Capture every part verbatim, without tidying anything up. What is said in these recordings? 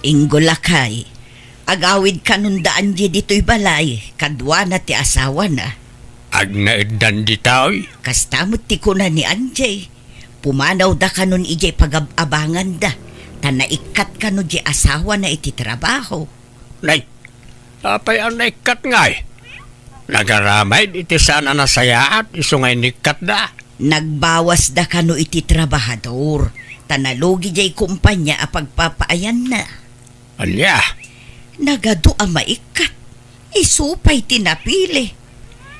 Inggo lakay, agawid kanon da Angie ditoy balay, kaduana ti asawana. Agnaeddan ditoy? Kasta met ti kuna ni Angie. Pumanawda kanon idiay pagab-abanganda, ta naikkat kano di asawana iti trabaho. Nay, apay a naikkat ngay? Nagaramid iti saan a nasayaat, isu nga inikkatda. Nagbawasda kano iti trabahador, ta nalugi diay kumpania a pagpapaayanna. Ania? Nagadu a maikkat. Isu pay ti napili.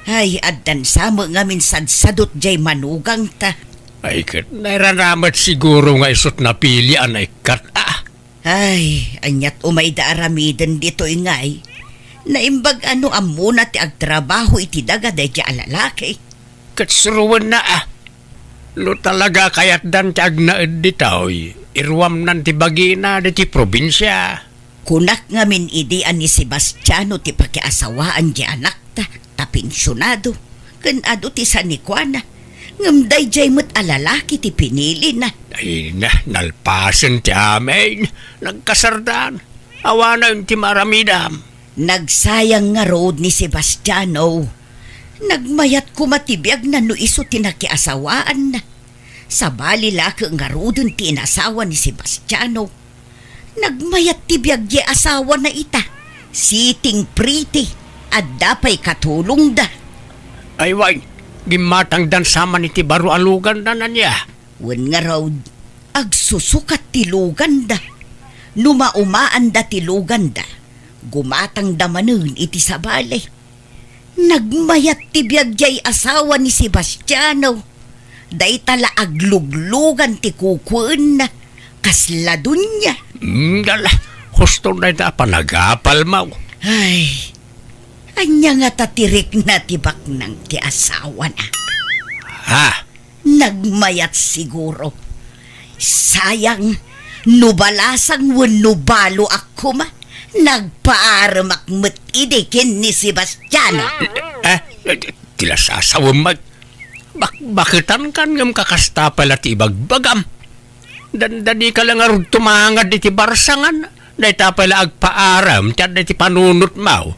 Ay, addan sa met ngamin sadsadot diay manugangta. Ay, ket nairana met siguro nga isut napili a naikkat, a. Ay, aniat umay da aramiden ditoy ngay? Naimbag a no ammona ti agtrabaho iti daga daydi a lalaki. Ket suroenna, a. No talaga kayatdan ti agnaed ditoy, iruamnan ti bagina ditoy probinsia. Kunak ngamin idi a ni Sebastiano ti pakiasawaan ti anakta, ta pensionado, ken adu ti sanikuana. Ngem daydiay met a lalaki ti pinilina. Ay na, nalpasen ti amin. Nagkasardan. Awanen ti maaramidam. Nagsayang ngarud ni Sebastiano. Nagmayat koma ti biagna no isu ti nakiasawaanna. Sabali la ket ngaruden ti inasawa ni Sebastiano. Nagmayat ti biag diay asawana ita. Sitting pretty. Adda pay katulongda. Ay wen, gimmatangdan sa man iti baro a lugandan ania? Wen ngarud, agsusukat ti luganda. No maumaanda ti luganda, gumatangda manen iti sabali. Nagmayat ti biag diay asawa ni Sebastiano. Dayta la agluglugan ti kukuenna. Kasla dunia. Mm, dala, husto dayta a panagapalmo. Ay, ania ngata ti rikna ti baknang ti asawana? Ha? Nagmayat siguro. Sayang, no balasang wenno baloak koma, nagpaaremak met idi ken ni Sebastiano. Eh, eh, ti la sasawem met. Bakbaketankan ngem kakasta pay la ti ibagbagam. Dandani ka la ngarud tumangad iti barsangan. Dayta pay la agpaarem ti adda iti panunotmo.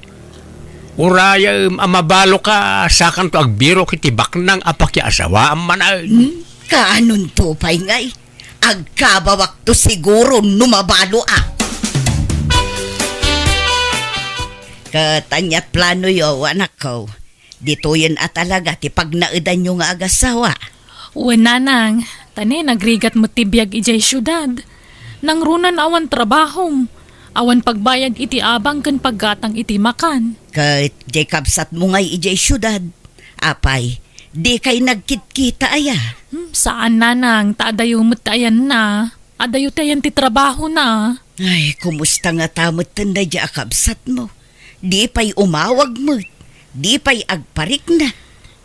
Urayem a mabaloka, sakanto agbirok iti baknang a pakiasawaam manen. Hmm? Kaanonto pay ngay? Agkabawakto siguro no mabaloak. Ket aniat planoyo, anakko? Ditoyen a talaga ti pagnaedanyo nga agasawa? Wen, nanang, ta ne, nagrigat met ti biag idiay siudad. Nangruna awan trabahom, awan pagbayad iti abang ken paggatang iti makan. Ket diay kabsatmo ngay idiay siudad? Apay, dikay nagkitkita aya? Hmm, saan, nanang, ta adayo met ti ayanna. Adayo ti ayan ti trabahona. Ay, kumusta ngata metten daydiay a kabsatmo? Di pay umawag met. Di pay agparikna.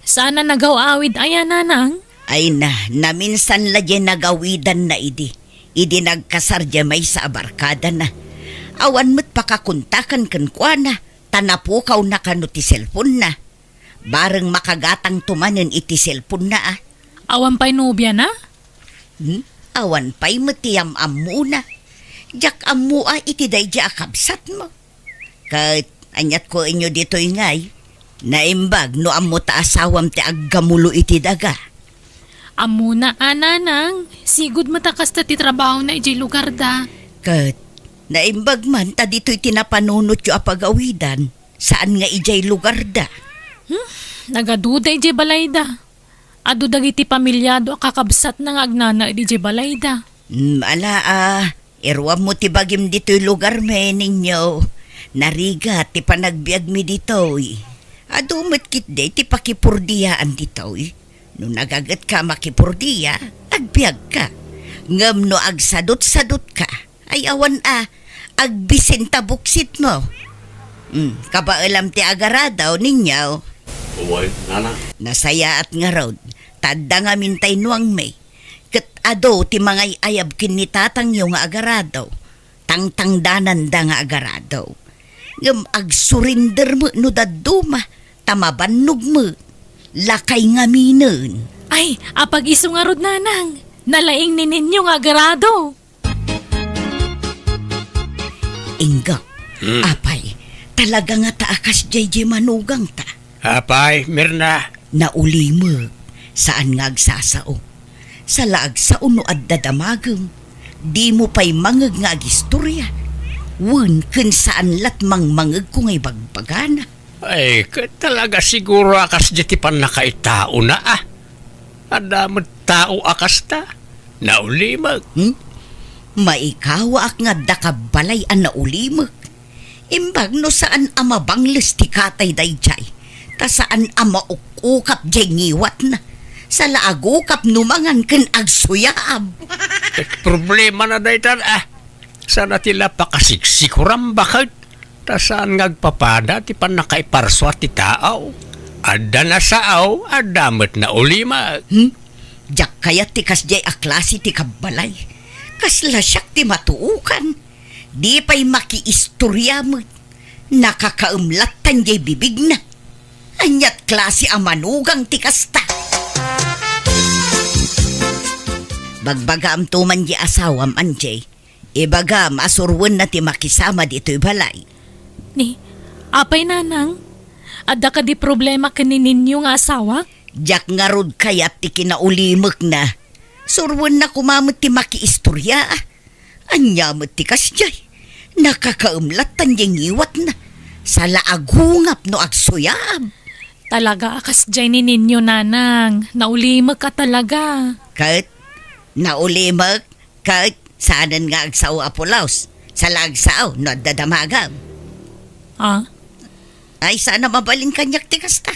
Saan a nagaw-awid aya, nanang? Ay na, naminsan la diay nagawidanna idi. Idi nagkasar diay maysa a barkadana. Awan met pakakontakan kenkuana, ta napukawna kano ti cellphone-na. Bareng makagatangto manen iti cellphone-na, a. Awan pay nobiana? Hmm? Awan pay met ti am-ammona. Diak ammo a iti daydiay a kabsatmo. Ket aniat kuenyo ditoy ngay? Naimbag no ammo ta asawam ti aggamulo iti daga. Ammona a, nanang, sigud met a kasta ti trabahona idiay lugarda. Ket naimbag man ta ditoy ti napanunotyo a pagawidan, saan nga idiay lugarda. Hmm? Nagaduda idiay balayda. Adu dagiti pamiliado a kakabsatna nga agnanaed idiay balayda. Hmm, ala a, iruammo ti bagim ditoy lugarmi, ninyo. Narigat ti panagbiagmi ditoy. Adu met ketdi ti pakipurdiyaan ditoy. No nagagetka a makipurdiya, agbiagka. Ngem no agsadutsadutka, ay awan a, agbisin ta buksitmo. Hmm, kabaelam ti agarado, ninyo? Uy, nana. Nasayaat ngarud, ta adda ngamin tay nuangmi. Ket adu ti mangay-ayab ken ni tatangyo nga agarado. Tangtangdananda nga agarado. Ngem agsurinder met no dadduma, ta mabannog met. Lakay ngaminen. Ay, apag-isu ngarud, nanang. Nalaing ni ninyo nga agarado. Inggak. Hmm. Apay, talaga ngata a kasdiay diay manugangta? Apay, Mirna? Naulimek, saan nga agsasao. Sa la agsao no adda damagem, dimo pay mangngeg nga agistoria. Wen ken saan lat mangmangngegko nga ibagbagana. Ay, ket talaga siguro a kasdiay ti pannakaitaona, a. Adda met tao a kasta. Naulimek. Hmm? Maikawaak nga adda kabbalay a naulimek. Imbag no saan a mabangles ti katay daydiay, ta saan a mauk-ukap diay ngiwatna. Sa la agukap no mangan ken agsuyaab. Eh, problemana daytan, a. Saan a ti la pakasiksikuran baket. Ta saan nga agpapada ti pannakaiparsua ti tao. Adda nasao, adda met naulimek. Hmm? Diak kayat ti kasdiay a klase ti kabbalay. Kasla siak ti matuokan. Di pay makiistoria met. Nakakaem lattan diay bibigna. Aniat klase a manugang ti kasta? Bagbagaamto man diay asawam, Angie. Ibagam a suroenna ti makisama ditoy balay. Ni, apay, nanang? Adda kadi problema ken ni Ninyo nga asawak? Diak ngarud kayat ti kinaulimekna. Suroenna koma met ti makiistoria. Ania met ti kasdiay? Nakakaem lattan diay ngiwatna. Sa la agungap no agsuyaab. Talaga a kasdiay ni Ninyo, nanang. Naulimek a talaga. Ket, naulimek? Ket saanen nga agsao a pulos. Sa la agsao no adda damagem. Ah? Ay, saan a mabalin kaniak ti kasta.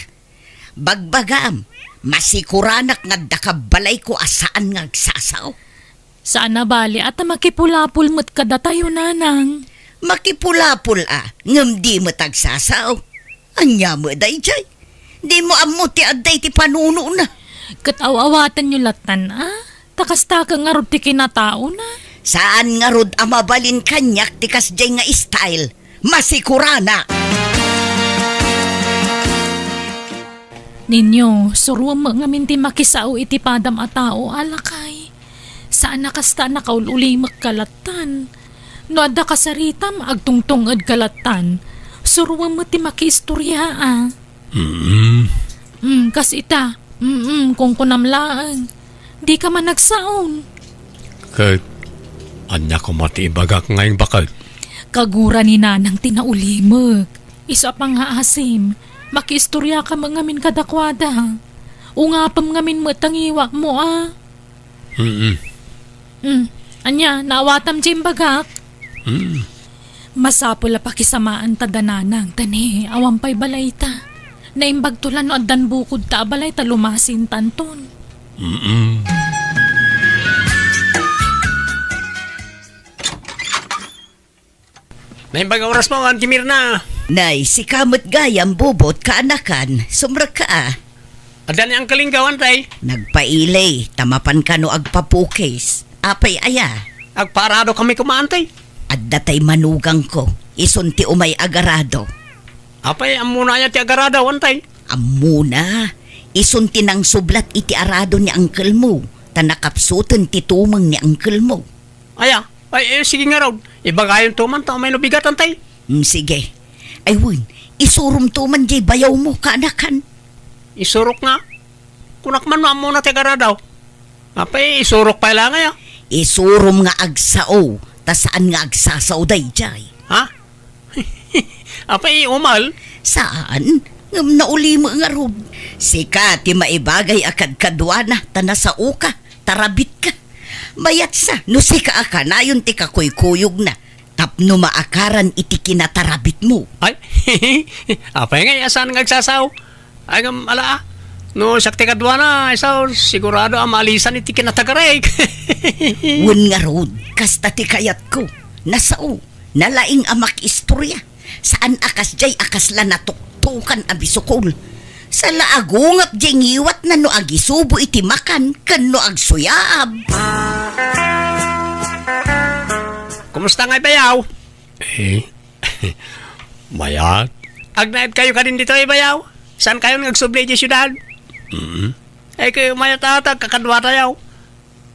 Bagbagam, masikuranak nga adda kabbalayko a saan nga agsasao. Saan a bali a ta makipulapol met kadatayo, nanang. Makipulapol a, ngem di met agsasao. Ania met daydiay? Dimo ammo ti adda iti panunona. Ket aw-awatenyo lattan a, ta kasta ket ngarud ti kinataona. Saan ngarud a mabalin kaniak ti kasdiay nga style. Masikuranak! Ninyo, suroem met ngamin ti makisao iti padam a tao, a lakay. Saan a kasta a nakaul-ulimek ka lattan. No adda kasaritam, agtungtung-ed ka lattan. Suroem met ti makiistoria a. Mm. Mm, kas ita. Mm, kunkunam laeng. Di ka man nagsaon. Ket, ania koma ti ibagak nga imbakag? Kagura ni nanang ti naulimek. Isu a pangngaasim, makiistoriaka met ngamin kadakuada. Ungapem ngamin met ta ngiwatmo a. Mm. Mm. Ania, naawatam ti imbagak? Mm. Masapul a pakisamaanta da nanang, ta ni, awan pay balayta. Naimbagto la no addan bukodta a balay ta lumasintanton. Mm. Naimbag a oras mo, Auntie Mirna. Nay, sika met gayam, Bobot, kaanakan, sumrekka a. Adda ni Uncle Ingaw, Antay? Nagpaili, ta mapan kano agpapukis. Apay aya? Agpaarado kami koma, Antay. Adda tay manugangko, isun ti umay agarado. Apay, ammona aya ti agarado, Antay? Ammona, isun ti nangsublat iti arado ni uncle mo, ta nakapsuten ti tumeng ni uncle mo. Aya, ay, eh, sige ngarud. Ibagayonto man ta umay no bigat, Antay. Mm, sige. Ay, wen, isuromto man diay bayawmo, kaanakan. Isurok nga? Kunak man no ammona ti agarado. Apay, isurok pay la nga ya? Isurom nga agsao, ta saan nga agsasao daydiay. Ha? Apay, umal? Saan? Ngem naulimek ngarud. Sika ti maibagay a kadkaduana, ta nasaoka, tarabitka. Mayatsa, no sika a kanayon ti kakuykuyogna, tapno maakaran iti kinatarabitmo. Ay, apay nga, saan nga agsasao? Ay, ngem, ala, a. No siak ti kaduana, ay sao, sigurado a maalisan iti kinatagarek. Wen ngarud, kasta ti kayatko. Nasao, nalaing a makiistoria. Saan a kasdiay a kasla natuktokan a bisukol. Sa la agungap diay ngiwatna no agisubo iti makan ken no agsuyaab. Kumusta ngay, bayaw? Eh, mayat. Agnaedkayo kadin ditoy, bayaw? Saan kayon nga agsubli idiay siudad? Mm. Ay, kayo mayat ata, kakaduatayo.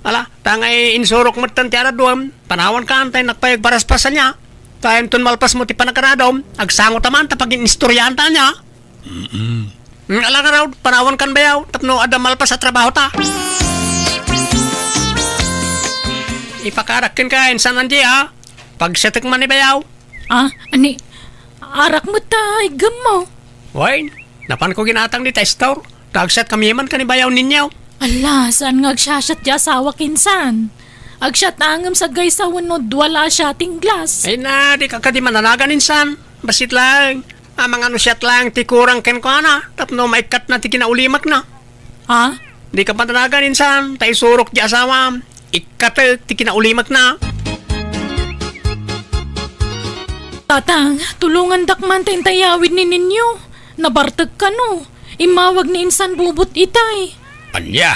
Ala, ta nga insurok metten ti araduem, panawanka, Antay, nakpay agparaspas ania. Ta inton malpasmo ti panagaradom, agsangotaman ta pagin-istoriaanta ania. Mm-mm. Mm, ala ngarud, panawankan bayaw, tapno adda malpas a trabahota. Ipakarak kenka, insan Angie, a. Pagsiatek man ni bayaw. Ah, ani, arak met ta iggemmo. Wen, napanko ginatang dita store. Ta agsiatkami man ken ni bayaw ninyo. Ala, saan nga agsiasiat ti asawak insan? Agsiat ngem saggaysa wenno dua la a siating glass. Ay na, dika kadi mananagan insan. Bassit laeng. Amangan no siak laeng ti kurang kenkuana, tapno maikkatna ti kinaulimakna. Ha? Dika mananagan insan, ta isurok ti asawam. Ikkatek ti kinaulimakna. Tatang, tulongandak man ta intay iyawid ni Ninyo. Nabartek kano. Immawag ni insan bubot itay. Ania?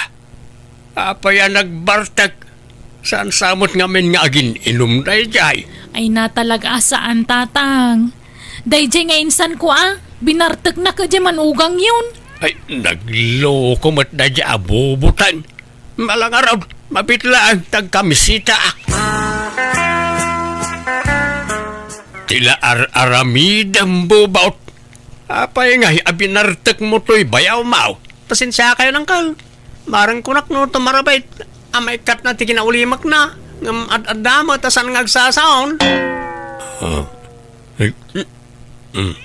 Apay a nagbartek? Saan sa met ngamin nga agin-inum daydiay? Ay, natalaga a saan, Tatang. Daydiay nga insanko a, binartekna ket diay manugangyon. Ay, nagloko met daydiay a bubutan. Ala ngarud, mabiit laeng ta agkamisitaak. Ti la ar-aramidem, bubot. Apay ngay a binartekmo toy bayawmaw? Pasensiakayon, Uncle. Bareng kunak no tumarabit a maikkatna ti kinaulimakna, ngem ad-adda met a saan nga agsasaon. Ah. Eh, mm, mm.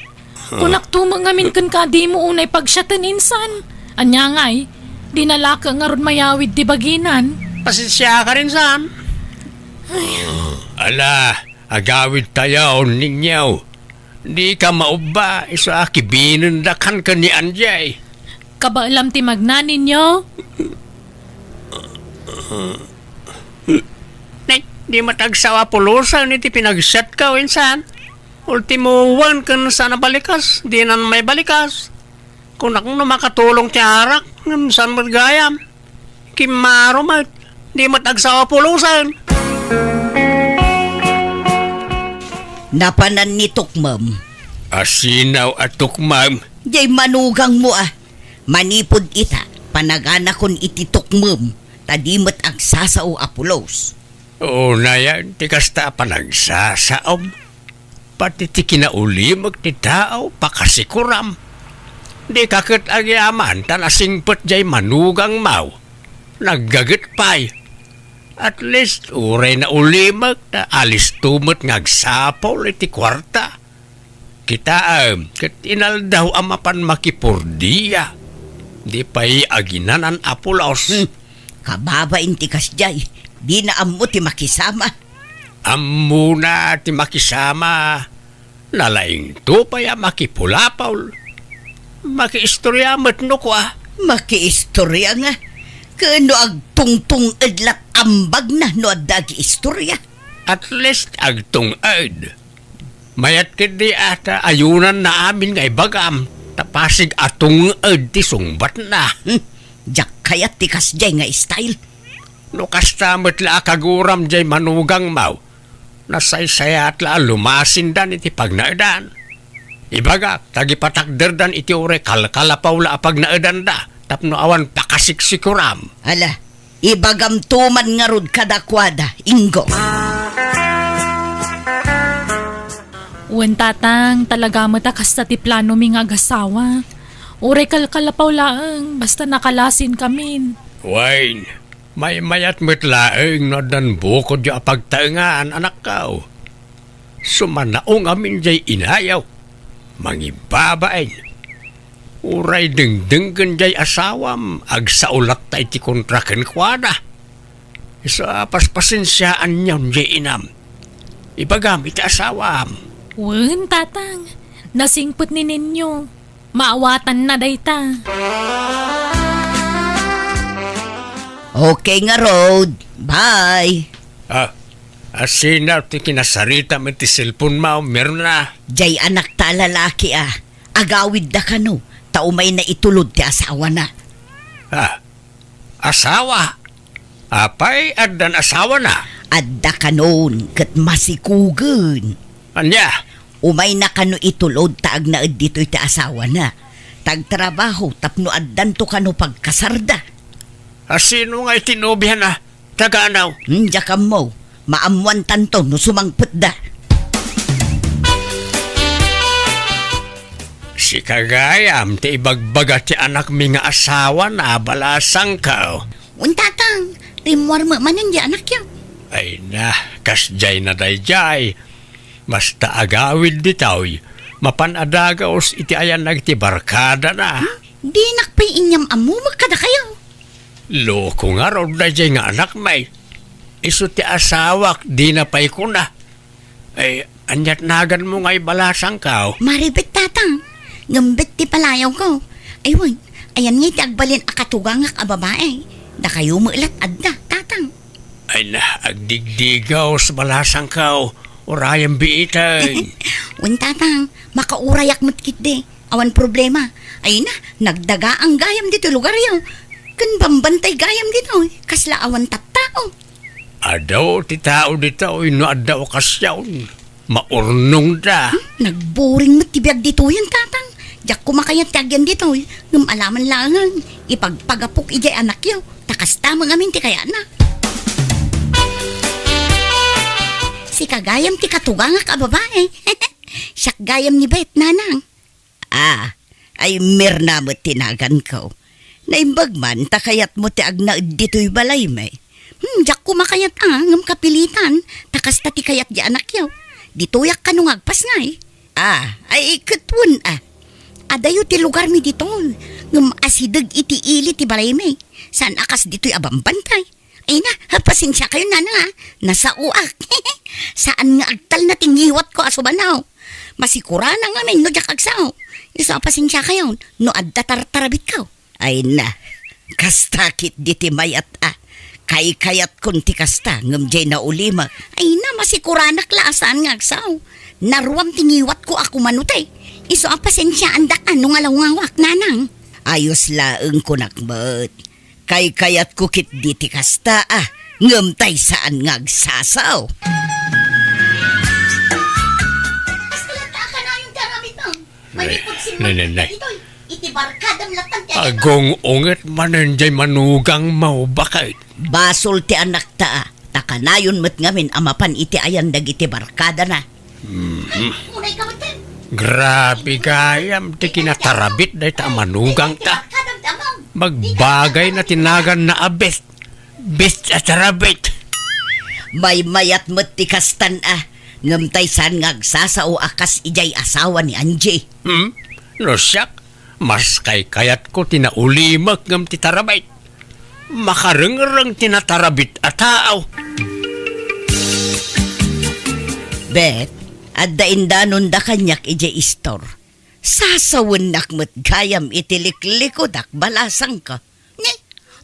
Kunak to met ngamin kenka a dimo unay pagsiaten insan. Ania ngay, dina la ket ngarud mayawid ti baginan. Pasensiaka insan. Ala, agawidtayon, Ninyo. Dika maubba, isu a kibinendak ken ni Angie. Kabaelam ti magna, Ninyo? Nay, di met agsao a pulosen iti pinagsiatko, insan. Ultimoen ken saan a balikas, dinan maibalikas. Kunak no makatulong ti arak, ngem saan met gayam. Kimmaro met, di met agsao a pulosen. Napanan ni Tukmem. Asinaw a Tukmem? Diay manugangmo a. Manipud ita, panaganakon iti Tukmem, ta di met agsasao a pulos. Unayen ti kasta a panagsasaom. Pati ti kinaulimek ti tao, pakasikuram. Dika ket agyaman ta nasingpet diay manugangmaw. Naggaget pay. At least, uray naulimek, ta alisto met nga agsapul iti kuarta. Kitaem, ket inaldaw a mapan makipurdia. Di pay aginanan a pulos. Hmm. Kababain ti kasdiay, dina ammo ti makisama. Ammona ti makisama. Nalaingto pay a makipulapol. Makiistoria met no kua. Makiistoria nga. Ken no agtungtung-ed lat ambagna no adda agiistoria. At least agtung-ed. Mayat ketdi a ta ayunanna amin nga ibagam, ta pasig a tung-ed ti sungbatna. Hmm, diak kayat ti kasdiay nga style. No kasta met la a kaguram diay manugangmaw, nasaysayaat la a lumasindan iti pagnaedan. Ibagak, ta agipatakderdan iti uray kalkalapaw la a pagnaedanda, tapno awan pakasiksikuram. Ala, ibagamto man ngarud kadakuada, Inggong. Wen, Tatang, talaga met a kasta ti planomi nga agasawa. Uray kalkalapaw laeng, basta nakalasinkamin. Wen, maymayat met laeng no addan bukodyo a pagtaengan, anakko. Sumanaong amin diay inayo, mangibabain. Uray dengdenggen diay asawam, agsao latta iti kontra kenkuana. Isu a paspasensiaanyon diay inam. Ibagam iti asawam. Wen, Tatang, nasingpet ni Ninyo. Maawatanna dayta. Okay ngarud. Bye. Ah, asino ti kinasaritam iti cellphone mo, Mirna? Diay anakta a lalaki a. Agawidda kano, ta umayna itulod ti asawana. Ah, asawa? Apay, addan asawana? Adda kanon, ket masikugen. Ania? Umayna kano itulod ta agnaed ditoy ti asawana. Ta agtrabaho tapno addanto kano pagkasarda. Asino nga iti nobiana? Taga anaw? Hmm, diak ammo. Maammoantanto no sumangpetda. Ti kagayam ti ibagbaga ti anakmi nga asawana, balasangko. Wen, Tatang, rimmuar met manen di anakyo. Ay na, kasdiay na daydiay. Basta agawid ditoy, mapan a dagus iti ayan dagiti barkadana. Hmm? Dinak pay inyam-ammo met kadakayo. Loko ngarud daydiay nga anakmi. Isu ti asawak, dina pay kuna. Ay, ania't naganmo ngay, balasangko? Maribet, Tatang. Ngem bet ti palayawko. Ay, wen, ayan ngay ti agbalin a katugangak a babai. Dakayo met la't adda, Tatang. Ay na, agdigdigaw, balasangko. Urayem biiten. Wen, Tatang, makaurayak met ketdi. Awan problema. Ay na, nagdagaang gayam ditoy lugaryo. Ken bambantay gayam ditoy, kasla awan tattao. Adu ti tao ditoy no adda okasion. Maurnongda. Hmm, nagburing met ti biag ditoyen, Tatang. Diak koma kayat ti agyan ditoy, ngem alaman laengen, ipagpagapok idiay anakyo, ta kasta met ngamin ti kayatna. Sika gayam ti katugangak a babai. Siak gayam ni Bet, Nanang. Ah, ay Mirna met ti naganko. Naimbag man ta kayatmo ti agnaed ditoy balaymi. Hmm, diak koma kayat a, ngem kapilitan, ta kasta ti kayat di anakyo. Ditoyak kano nga agpasngay. Ah, ay ket wen a. Adayo ti lugarmi ditoy, ngem asideg iti ili ti balaymi. Saan a kas ditoy a bambantay. Ay na, pasensiakayon, Nanang, a. Nasaoak. Saan nga agtalna ti ngiwatko a sumanaw. Masikuranak ngamin no diak agsao. Isu a pasensiakayon no adda tartarabitko. Ay na, kasta ketdi ti mayat a. Kaykayatkon ti kasta, ngem diay naulimek. Ay na, masikuranak la a saan nga agsao. Naruam ti ngiwatko a kumano ti. Isu a pasensiaandak a no ngalawngawak, Nanang. Ayos laeng kunak met. Kaykayatko ketdi ti kasta a, ngem tay saan nga agsasao. Kasta latta a kanayon ti aramidmo. Manipud sinmangpet ditoy, iti barkadam latta ti aramidmo. Agung-unget manen diay manugangmo, baket. Basol ti anakta a, ta kanayon met ngamin a mapan iti ayan dagiti barkadana. Mhm. Grabe gayam ti kinatarabit dayta a manugangta. Magbagayna ti naganna a bet. Bet a tarabit. Maymayat met ti kastan a, ngem tay saan nga agsasao a kas idiay asawa ni Angie. Hmm? No siak, mas kaykayatko ti naulimek ngem ti tarabit. Makarengreng ti natarabit a tao. Bet, adda indanonda kaniak idiay istor. Sasawennak met gayam iti liklikudak, balasangko. Ni,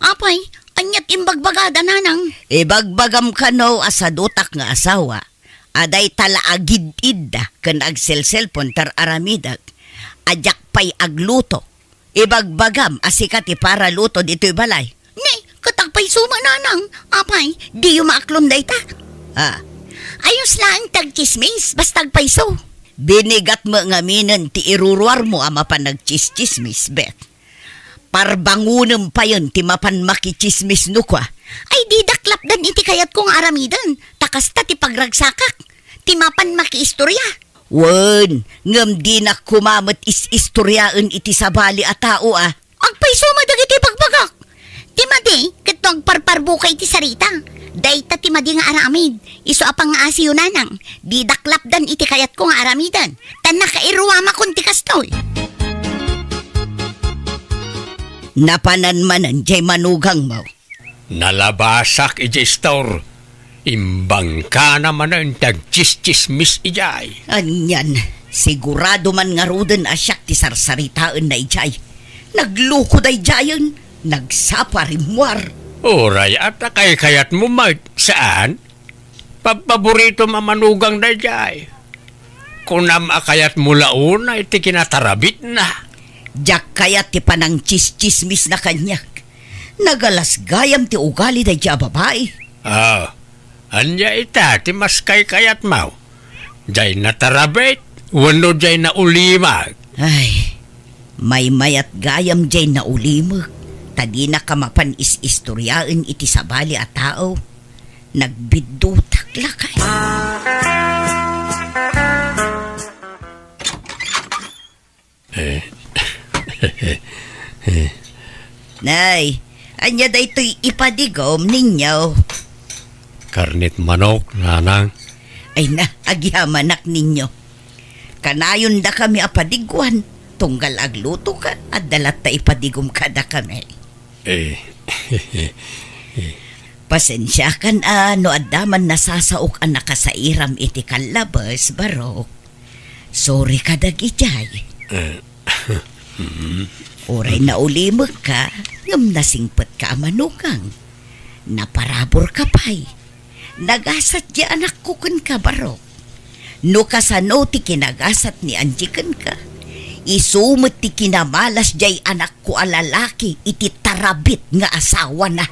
apay, ania ti imbagbagada, Nanang? Ibagbagam kano a sadutak nga asawa, a dayta la agid-idda ken agselselpon ti ar-aramidek, a diak pay agluto. Ibagbagam a sika ti paraluto ditoy balay. Ni, ket agpayso met, Nanang. Apay, diyo maaklon dayta? Ah. Ayos laeng ti agtsismis, basta agpayso. Binigat met ngaminen ti iruruarmo a mapan agtsistsismis, Bet. Parbangonem payen ti mapan makitsismis no kua. Ay, didak lapdan iti kayatko nga aramiden, ta kasta ti pagragsakak, ti mapan makiistoria. Wen, ngem dinak koma met is-istoriaen iti sabali a tao a. Agpayso met dagiti bagbagak. Ti madi, ket no agparparbuka iti sarita. Dayta ti madi nga aramid. Isu a pangngaasiyo, Nanang. Didak lapdan iti kayatko nga aramiden. Ta nakairuamakon ti kastoy. Napanan manen diay manugangmo. Nalabasak idiay istor. Imbangkana manen ti agtsistsismis idiay. Anian, sigurado man ngaruden a siak ti sarsaritaenna idiay. Nagloko daydiayen, nagsapa rimmuar. Uray, at a kaykayatmo met, saan? Pabpaboritom a manugang daydiay. Kunam a kayatmo la unay ti kinatarabitna. Diak kayat ti panangtsistsismisna kaniak. Nagalas gayam ti ugali daydiay a babai. Ah, ania ita ti mas kaykayatmo? Diay natarabit wenno diay naulimek? Ay, maymayat gayam diay naulimek, ta dinaka mapan is-istoriaen iti sabali a tao. Nagbiddutak la kay. Eh, Ay, ania daytoy ipadigom ninyo? Karnet manok, nanang. Ay na, agyamanak ninyo. Kanayon dakami a padiguan. Tunggal agluto ka, adda latta ipadigom kadakami. Eh. Pasensiakan a no adda man nasasaok a nakasairam iti kallabes, Barok. Sorry ka dagijay. Eh. Uray naulimekka, ngem nasingpetka a manugang. Naparaburka pay. Nagasat di anakko kenka, Barok. No kasano ti kinagasat ni Angie kenka, isu met ti kinamalas diay anakko a lalaki iti tarabit nga asawana.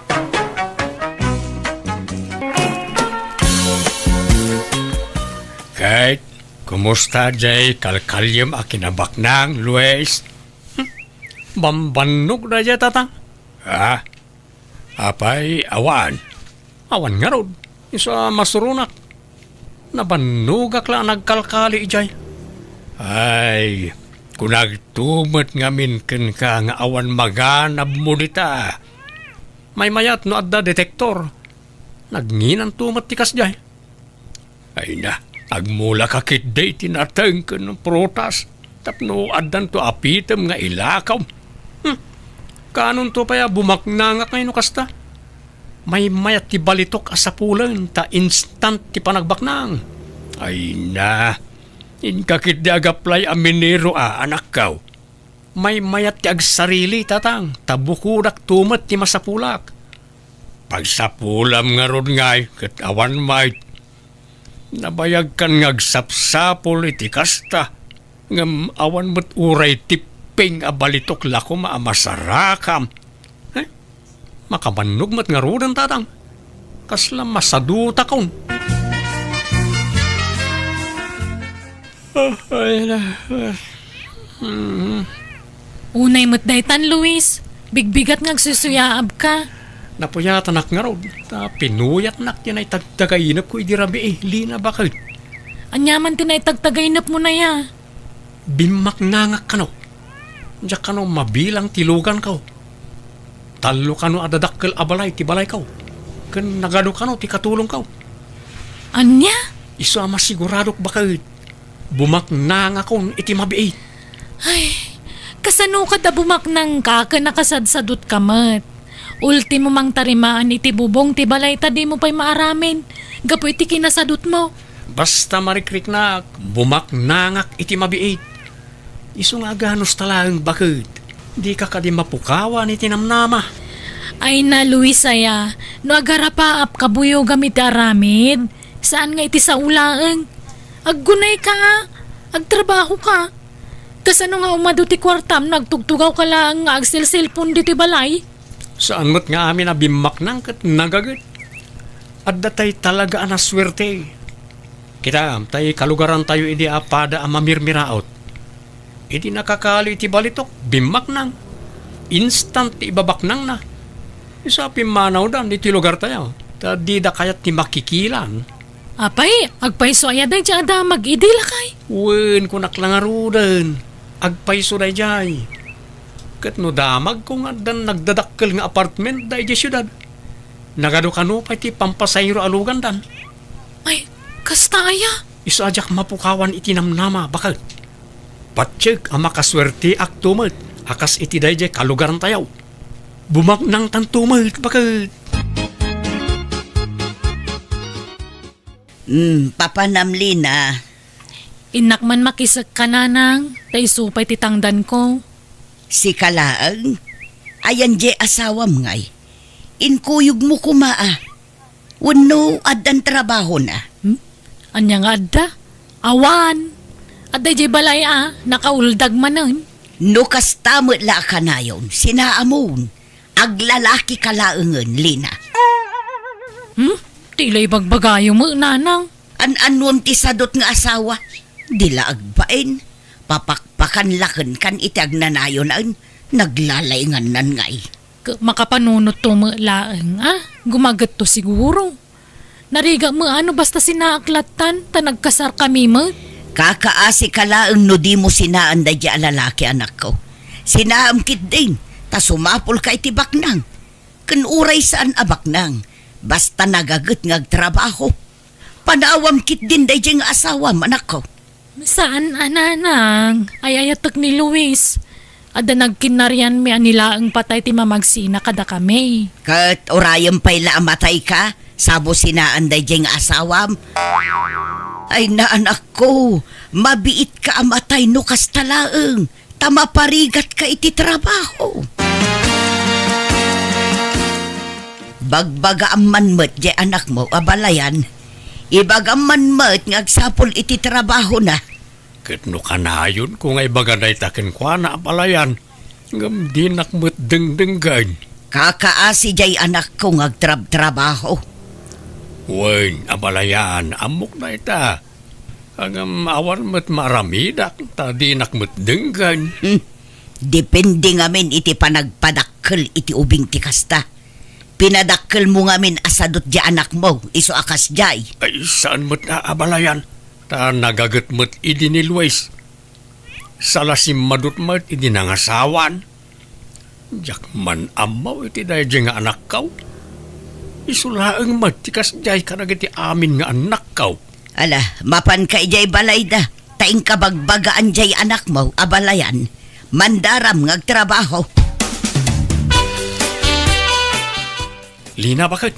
Ket kumusta diay kalkaliem a kinabaknang, Luis? Hmm, bambannog daydiay, Tatang. Ah, apay, awan. Awan ngarud. Isu a masuronak. Nabannogak la a nagkalkali idiay. Ay, kunagto met ngamin kenka nga awan maganabmo dita. Maymayat no adda detektor. Nagnginanto met ti kasdiay. Ay na, agmulaka ketdi ti nateng ken prutas tapno addanto a pitem nga ilakaw. Hmm. Kaanonto pay a bumaknangak ngay no kasta? Maymayat ti balitok a sapulen ta instant ti panagbaknang. Ay na, inka ketdi agaplay a minero a, anakko. Maymayat ti agsarili, Tatang, ta bukodakto met ti masapulak. Pagsapulam ngarud ngay ket awan met. Nabayagkan nga agsapsapul iti kasta, ngem awan met uray tipping a balitok la koma a masarakam. Eh? Makabannog met ngaruden, Tatang. Kasla masadutakon. Ah, ay na, ah. Mm. Unay met daytan, Luis. Bigbigat nga agsusuyaabka. Napuyatanak ngarud, ta pinuyatnak ti naitagtagainepko idi rabii, Lina, baket. Ania man ti naitagtagainepmon aya? Bimmaknangak kano. Diak kano mabilang ti luganko. Tallo kano a dadakkel a balay ti balayko. Ken nagadu kano ti katulongko. Ania? Isu a masiguradok baket. Bumaknangakon iti mabiit. Ay, kasano kada bumaknangka ken nakasadsadutka met? Ultimo mangtarimaan iti bubong ti balay ta dimo pay maaramen gapu iti kinasadutmo. Basta marikriknak, bumaknangak iti mabiit. Isu nga aganusta laeng baket, dika kadi mapukawan iti namnama. Ay na, Luis aya, no agarapaap kabuyogam iti aramid, saan nga iti sao laeng. Aggunayka a, agtrabahoka. Kasano nga umadu ti kuartam no agtugtugawka laeng nga agselselpon ditoy balay? Saan met nga amin a bimmaknang ket nagaget. Adda tay talaga a nasuerte. Kitaem, tay kalugarantayo idi a pada a mamirmiraot. Idi nakakali iti balitok, bimmaknang. Instant ti ibabaknangna. Isu a pimmanawdan iti lugartayo, ta dida kayat ti makikilan. Apay, agpayso aya daydiay a damag idi, lakay? Wen, kunak la ngaruden, agpayso daydiay. Ket no damagko nga addan nagdadakkel nga apartment daydiay siudad, nagadu kano pay ti pampasayro a lugandan. Ay, kasta aya? Isu a diak mapukawan iti namnama, baket. Patiek a makasuerteakto met a kas iti daydiay kalugarantayo. Bumaknangtanto met, baket. Hmm, papanam, Lina. Innak man makisekka, nanang, ta isu pay ti tangdanko. Sika laeng? Ayan diay asawam ngay? Inkuyogmo koma a. Wenno addan trabahona? Hmm? Ania nga adda? Awan. Adda diay balay a, nakauldag manen. No kasta met la a kanayon, sinaamon. Aglalakika laengen, Lina. Hmm? Ti la ibagbagayo met, nanang. An-anuem ti sadut nga asawa? Di la agbain. Papakpakan la kenkan iti agnanayonan. Naglalaingannan ngay. Ket makapanunotto met laeng, a? Gumagetto siguro. Narigat met a no basta sinaak lattan, ta nagkasarkami met. Kakaasika laeng no dimo sinaan daydiay a lalaki, anakko. Sinaam ketdin, a sumapulka iti baknang. Ken uray saan a baknang, basta nagaget nga agtrabaho. Panawam ketdin daydiay nga asawam, anakko. Saan a, nanang. Ay-ayatek ni Luis. Adda nagkinnarianmi a ni laeng patay ti mamagsina kadakami. Ket urayem pay la a matayka, sa businaan daydiay nga asawam. Ay, naanakko, mabiitka a matay no kasta laeng, ta maparigatka iti trabaho. Bagbagaam man met diay anakmo a balayan. Ibagam man met nga agsapul iti trabahona. Ket no kanayonko nga ibaga dayta kenkuana a balayan, ngem dinak met dengdenggen. Kakaasi diay anakko nga agtrabtrabaho. Wen, a balayan, ammok dayta. Ngem awan met maaramidak, ta dinak met denggen. Hmm. Depende ngamin iti panagpadakkel iti ubing ti kasta. Pinadakkelmo ngamin a sadot diay anakmo, isu a kasdiay. Ay, saan met a, a balayan, ta nagaget met idi ni Luis. Sala simmadot met idi nangasawan. Diak man ammo iti daydiay nga anakko. Isu laeng met ti kasdiay kadagiti amin nga annakko. Ala, mapanka idiay balayda, ta inka bagbagaan diay anakmo a balayan. Mandaram nga agtrabaho. Lina, baket,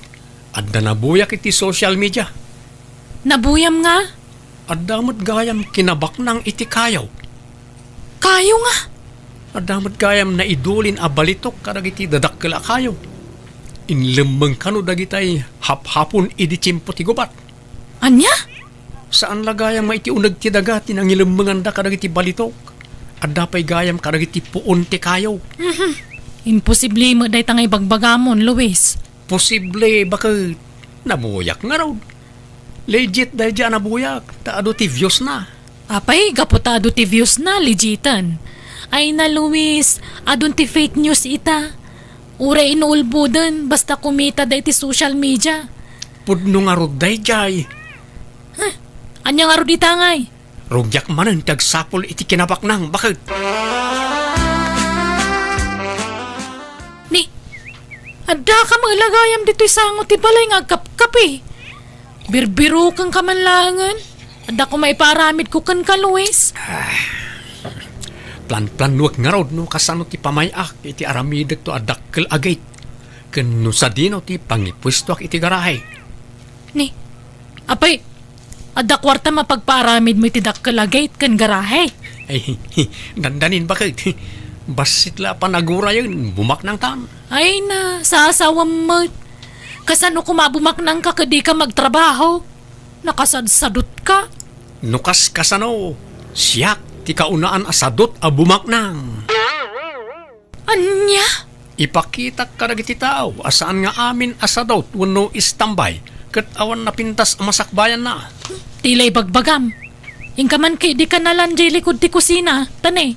adda nabuyak iti social media. Nabuyam nga? Adda met gayam kinabaknang iti kayo. Kayo nga? Adda met gayam naidulin a balitok kadagiti dadakkel a kayo. Inlemmeng kano dagitay haphapon idi tiempo ti gubat. Ania? Saan la gayam nga iti uneg ti daga ti nangilemmengan kadagiti balitok. Adda pay gayam kadagiti puon ti kayo. Mhm. Imposible met dayta nga ibagbagamon, Luis. Posible, baket. Nabuyak ngarud. Legit daydiay a nabuyak, ta adu ti views na. Apay, gapu ta adu ti views na, legiten. Ay na, Luis, adun ti fake news ita. Uray inuulboden, basta kumita da iti social media. Pudno ngarud daydiay. Huh? Ania ngarud ita ngay? Rugiak manen ti agsapul iti kinabaknang, baket. Ni, adda ka met la gayam ditoy sango ti balay nga agkapkapi. Birbirukenka man laengen. Adda koma ipaaramidko kenka, Luis. Ah, planplanuek ngarud no kasano ti pamay-ak iti aramidekto a dakkel a gate. Ken no sadino ti pangipuestoak iti garahe. Ni, apay, adda kuarta mapagpaaramidmo iti dakkel a gate ken garahe? Ay, dandanin, baket. Bassit la a panagurayen, bumaknangtan. Ay na, sasawam met. Kasano koma a bumaknangka ket dika magtrabaho? Nakasadsadutka. No kas kasano, siak ti kaunaan a sadut a bumaknang. Ania? Ipakitak kadagiti tao a saan nga amin a sadut wenno istambay ket awan napintas a masakbayanna. Ti la ibagbagam. Inka man ket dika nalan diay likud ti kusina, ta ne,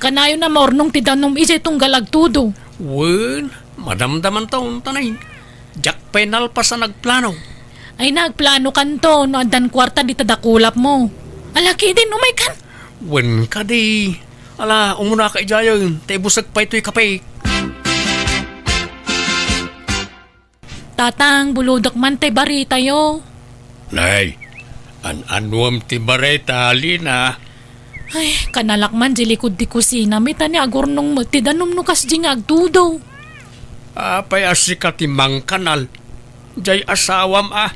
kanayon a maurnong ti danum idiay tunggal agtudo. Wen, madamdamanton, ta ne, diak pay nalpas a nagplano. Ay, nagplanokanto no addan kuarta dita dakulapmo. Ala, ketdin, umaykan. Wen kadi. Ala, umunaka idiayen, ta ibusek pay toy kape. Tatang, bulodek man tay baritayo. Nay, an-anuem ti barita, Lina? Ay, kanalak man di likud ti kusina, met ta ni agurnong met ti danum no kasdi nga agtudo. Apay a sika ti mangkanal? Diay asawam a.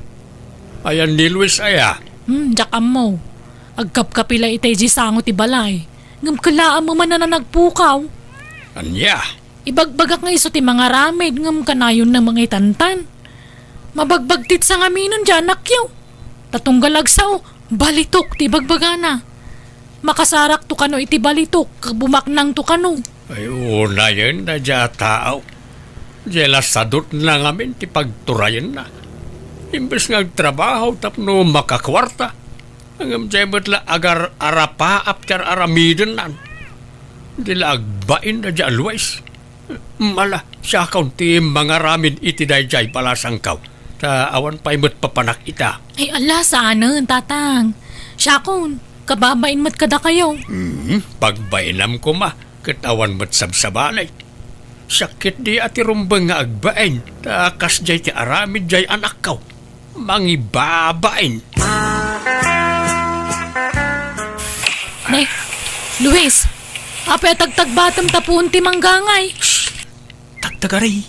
Ayan ni Luis aya? Hmm, diak ammo. Agkapkapi la itay di sango ti balay. Ngem kellaam man a nagpukaw. Ania? Ibagbagak nga isu ti mangaramid ngem kanayon na mangaitantan. Mabagbagtit sa ngaminen di anakyo. Ta tunggal agsao, balitok ti ibagbagana. Makasarakto kano iti balitok, bumaknangto kano. Ay, unayen da dia tao. Diay la sadutna ngamin ti pagturayenna. Imbes nga agtrabaho tapno makakuarta. Ngem diay met la agar-arapaap ti ar-aramidennan. Di la agbain da dia Luis. Mala, siakon ti mangaramid iti daydiay balasangko, ta awan pay met papanak ita. Ay, ala, saanen, Tatang. Siakon, kababain met kadakayo. Hmm, pagbainam koma, ket awan met sabsabali. Siak ketdi a ti rumbeng nga agbain, ta kasdiay ti aramid diay anakko. Mangibabain. Ne, Luis, apay a tagtagbatem ta puon ti manggangay? Shh! Tagtagari,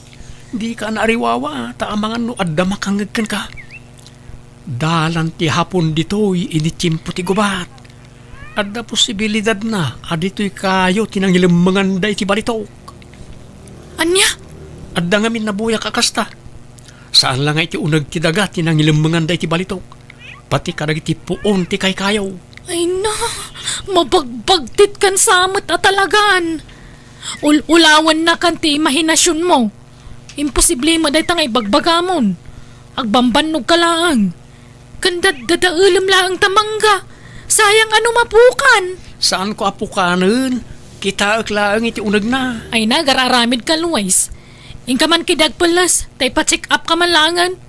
dika naariwawa, ta amangan no adda makangngeg kenka. Dalan ti Hapon ditoy idi tiempo ti gubat. Adda posibilidadna a ditoy kayo ti nangilemmengan daydi balitok. Ania? Adda ngamin nabuyak a kasta. Saan la nga iti uneg ti daga ti nangilemmengan daydi balitok. Pati kadagiti puon ti kaykayo. Ay na, mabagbagtit kan samet a talagan. Ul-ulawannakan ti imahinasionmo. Imposible met dayta nga ibagbagamon. Agbambannog ka laeng. Ken daddadaelem laeng ta mangga. Sayang a no mapukan. Saanko a pukanen. Kitaek laeng iti unegna. Ay na, agar-aramid ka, Luis. Inka man ketdi agpelles, ta ipa-check up ka man laengen.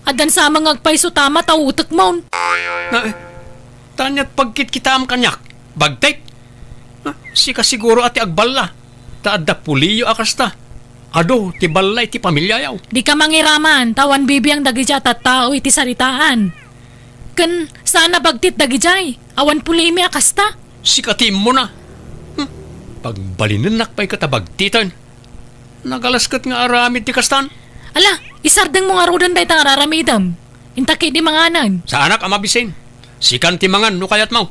Addan sa nga agpayso ta mata utekmon. Na, eh, taniat pagkitkitaam kaniak. Bagtit? Ha? Sika siguro a ti agballa. Ta adda puliyo a kasta. Adu ti balla iti pamiliayo. Dika mangiraman, ta awan bibiang dagiti a tattao iti saritaan. Ken saan a bagtit dagidiay, awan pulimi a kasta. Sika ti immuna. Hmm. Pagbalinennak pay ket a bagtiten. Nagalasket nga aramid ti kastan. Ala, isardengmo ngaruden dayta nga ar-aramidem. Inta ketdi manganen. Saanak a mabisin. Sikan ti mangan no kayatmo.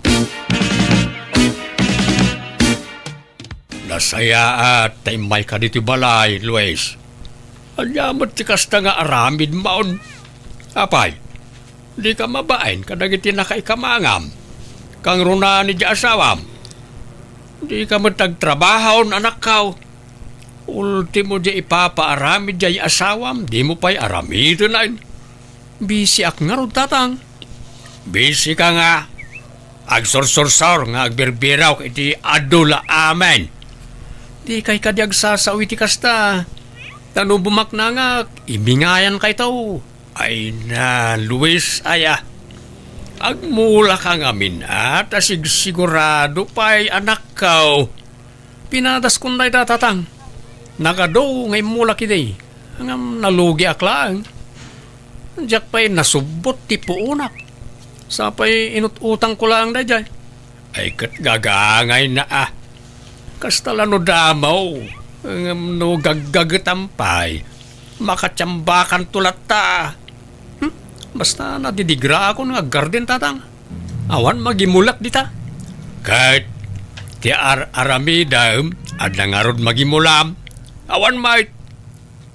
Nasayaat ta immayka ditoy balay, Luis. Ania met ti kasta nga aramidmon? Apay, dika mabain kadagiti nakaikamangam. Kangrunaan idiay asawam. Dika met agtrabahon, anakko. Ultimo diay ipapaaramid diay asawam, dimo pay aramiden. Bisiak ngarud, tatang. Bisika nga agsursursor nga agbirbirok iti adu la amin. Dikay kadi agsasao iti kasta. Ta no bumaknangak, ibingayan kayto. Ay na, Luis, aya. Agmulaka ngamin, a, ta sigsigurado pay, anakko. Pinadaskon dayta, tatang. Nagadu nga immulak idi. Ngem nalugiak laeng. Diak pay nasubbot ti puonak. Sa pay inut-utangko laeng daydiay. Ay ket gagangayna a. Kasta la no damo. Ngem no gaggagetam pay, makatiambakanto latta. Hmm? Basta nadidigraakon nga aggarden, tatang. Awan magimulak dita. Ket ti ar-aramidem, adda ngarud magimulam. Awan met.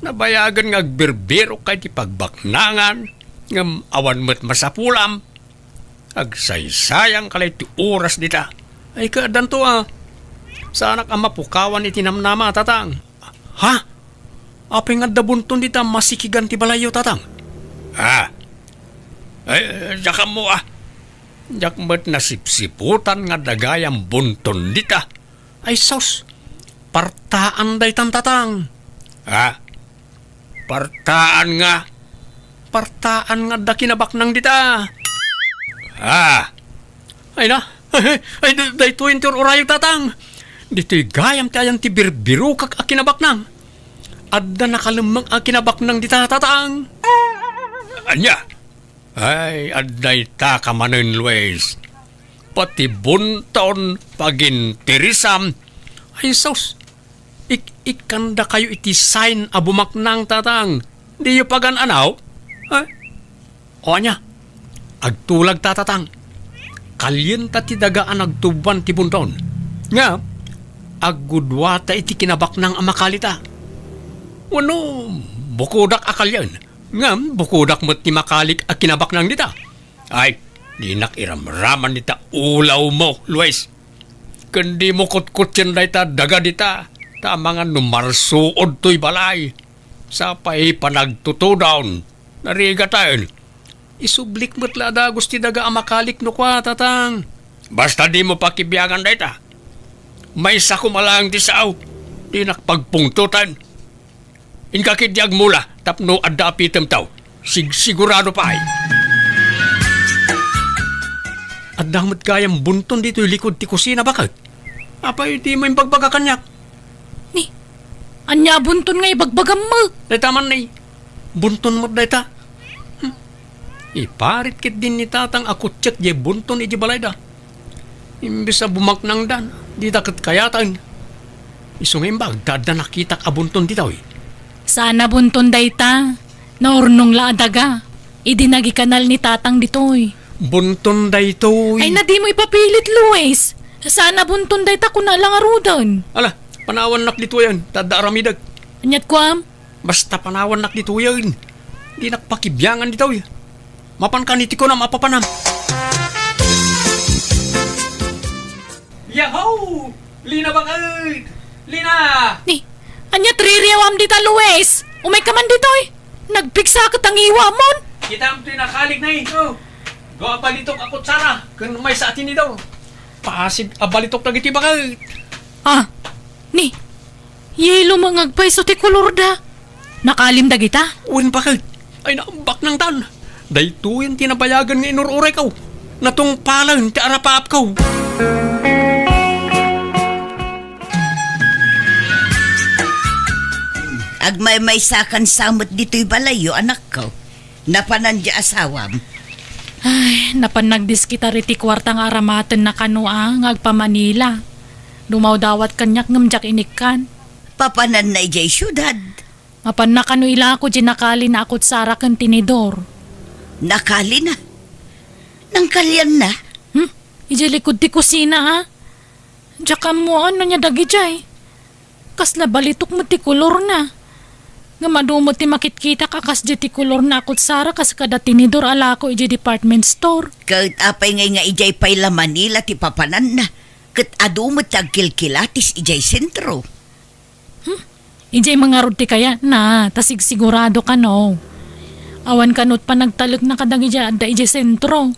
Nabayagen nga agbirbirokka iti pagbaknangan, ngem awan met masapulam. Agsaysayangka la iti oras dita. Ay, kaaddanto a. Saanak a mapukawan iti namnama, tatang. Ha? Apay nga adda bunton dita masikigan ti balayyo, tatang? Ha? Ay, diak ammo a. Diak met nasipsiputan nga adda gayam bunton dita. Ay sus, partaan daytan, tatang. Ha? Partaan nga, partaan nga adda kinabaknang dita. Ha? Ay na, ay, da-, daytoy ti ur-urayog, tatang. Ditoy gayam ti ayan ti birbirokak a kinabaknang. Adda nakalemmeng a kinabaknang dita, tatang. Ania? Ay, adda ita ka manen, Luis. Pati bunton, pagintirisam. Ay sus, ik-, ikkandakayo iti sign a bumaknang, tatang. Diyo pagan-anaw? Ha? O ania, agtulag ta, tatang. Kalienta ti daga a nagtuboan ti bunton. Nga, aggudua ta iti kinabaknang a makali ta. Wenno, bukodak a kalien. Ngem bukodak met ti makalik a kinabaknang dita. Ay, dinak iramraman dita ulawmo, Luis. Ken dimo kutkuttien dayta daga dita, ta amangan no marsuod toy balay. Sa pay panagtutudon, narigataen. Isublik met la a dagus ti daga a makalik no kua, tatang. Basta dimo pakibiangan dayta. Maysa koma laeng ti sao, dinak pagpungtoten. Inka ketdi agmula tapno adda apitemto. Sigsigurado pay. Adda met gayam bunton ditoy likod ti kusina, baket. Apay ti maimbagbaga kaniak? Ni, Ania a bunton nga ibagbagam met? Dayta man ni, bunton met dayta. Hmm. Iparit ketdin ni Tatang a kutsiek diay bunton idiay balayda. Imbes a bumaknangdan, dita ket kayataen. Isu nga imbag, adda nakitak a bunton ditoy. Saan a bunton dayta? Naurnong la a daga. Idi nagikanal ni Tatang ditoy. Bunton daytoy. Ay, na dimo ipapilit, Luis. Saan a bunton dayta, kuna la ngaruden. Ala, panawannak ditoyen, ta adda aramidek. Aniat kuam? Basta panawannak ditoyen. Dinak pakibiangan ditoy. Mapanka ni ti kunam a papanam. Yahoo! Lina baket! Lina! Ni, ania ti ririawam dita, Luis? Umayka man ditoy. Nagpigsa ket a ngiwamon. Kitam ti nakalikna, eh. Oh. Dua a balitok a kutsara ken maysa a tinidor. Pasig a balitok dagiti baket. Ah, ni, yellow nga agpayso ti kolorda. Nakalim dagita? Wen, baket. Ay, naambak nangtan. Daytoyen ti nabayagen nga inur-urayko. Natungpalen ti arapaapko. Agmaymaysakan sa met ditoy balayyo, anakko. Napanan diay asawam? Ay, napan nagdiskitari ti kuarta nga aramatenna kano a nga agpa-Manila. Dumawdawat kaniak ngem diak inikkan. Papananna idiay siudad? Mapanna kano ilako diay nakalina a kutsara ken tinidor. Nakalina? Nangkalianna? Hmm? Idiay likod ti kusina, a? Diak ammoan no ania dagidiay. Kasla balitok met ti kolorna. Ngem adu met ti makitkitak a kasdiay ti kolorna a kutsara kas kada tinidor a lako idiay department store. Ket apay ngay nga idiay pay la Manila ti papananna? Ket adu met ti agkilkilatis idiay sentro. Hmm? Idiay mangarud ti kayatna, ta sigsigurado kano. Awan kano ti panagtalekna kadagiti adda idiay sentro.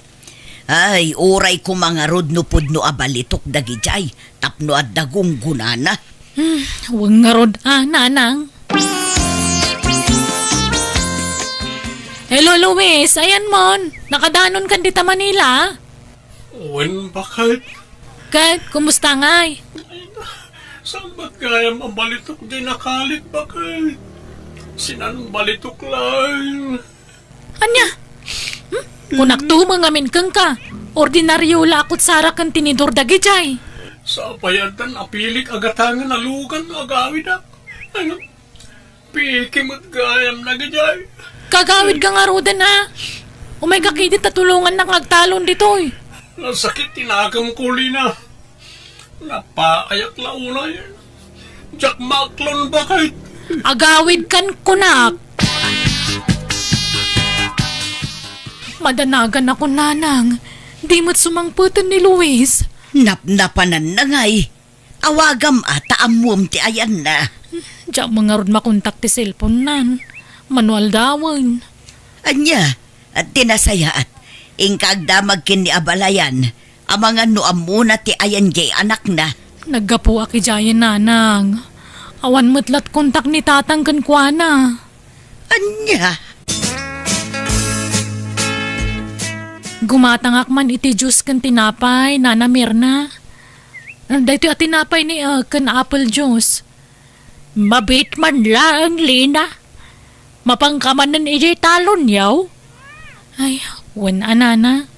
Ay, uray koma ngarud no pudno a balitok dagidiay tapno adda gunggonana. Hmm, wen ngarud a, nanang. Hello, Luis. Ayanmon. Nakadanonkan dita Manila? Wen, baket. Ket, kumusta ngay? Saan met gayam a balitok diay nakalit, baket? Sinan balitok laeng. Ania? Hmm? Kunakto met ngamin kenka. Ordinario la a kutsara ken tinidor dagidiay. Sapay addan apilik a gatangen a lugan no agawidak. Ano? Piki met gayam dagidiay. Kagawidka ngaruden a. Umayka ketdi ta tulongannak nga agtalon ditoy. Nasakit ti nakemko, Lina. Napaayak la unay. Diak maaklon, baket. Agawidkan kunak. Madanaganakon, nanang. Di met sumangpeten ni Luis. Napnapananna ngay. Awagam a ta ammuem ti ayanna. Diak met ngarud makontak ti cellphone-nan. Mano aldawen. Ania, ti nasayaat, inka agdamag ken ni abalayan, amangan no ammona ti ayan diay anakna. Naggapuak idiayen, nanang. Awan met la ti kontak ni tatang kenkuana. Ania? Gumatangak man iti juice ken tinapay, Nana Mirna. Daytoy a tinapay ni, ah, ken apple juice. Mabiit man laeng, Lina. Mapanka manen idiay talonyo? Ay, wen a, nana.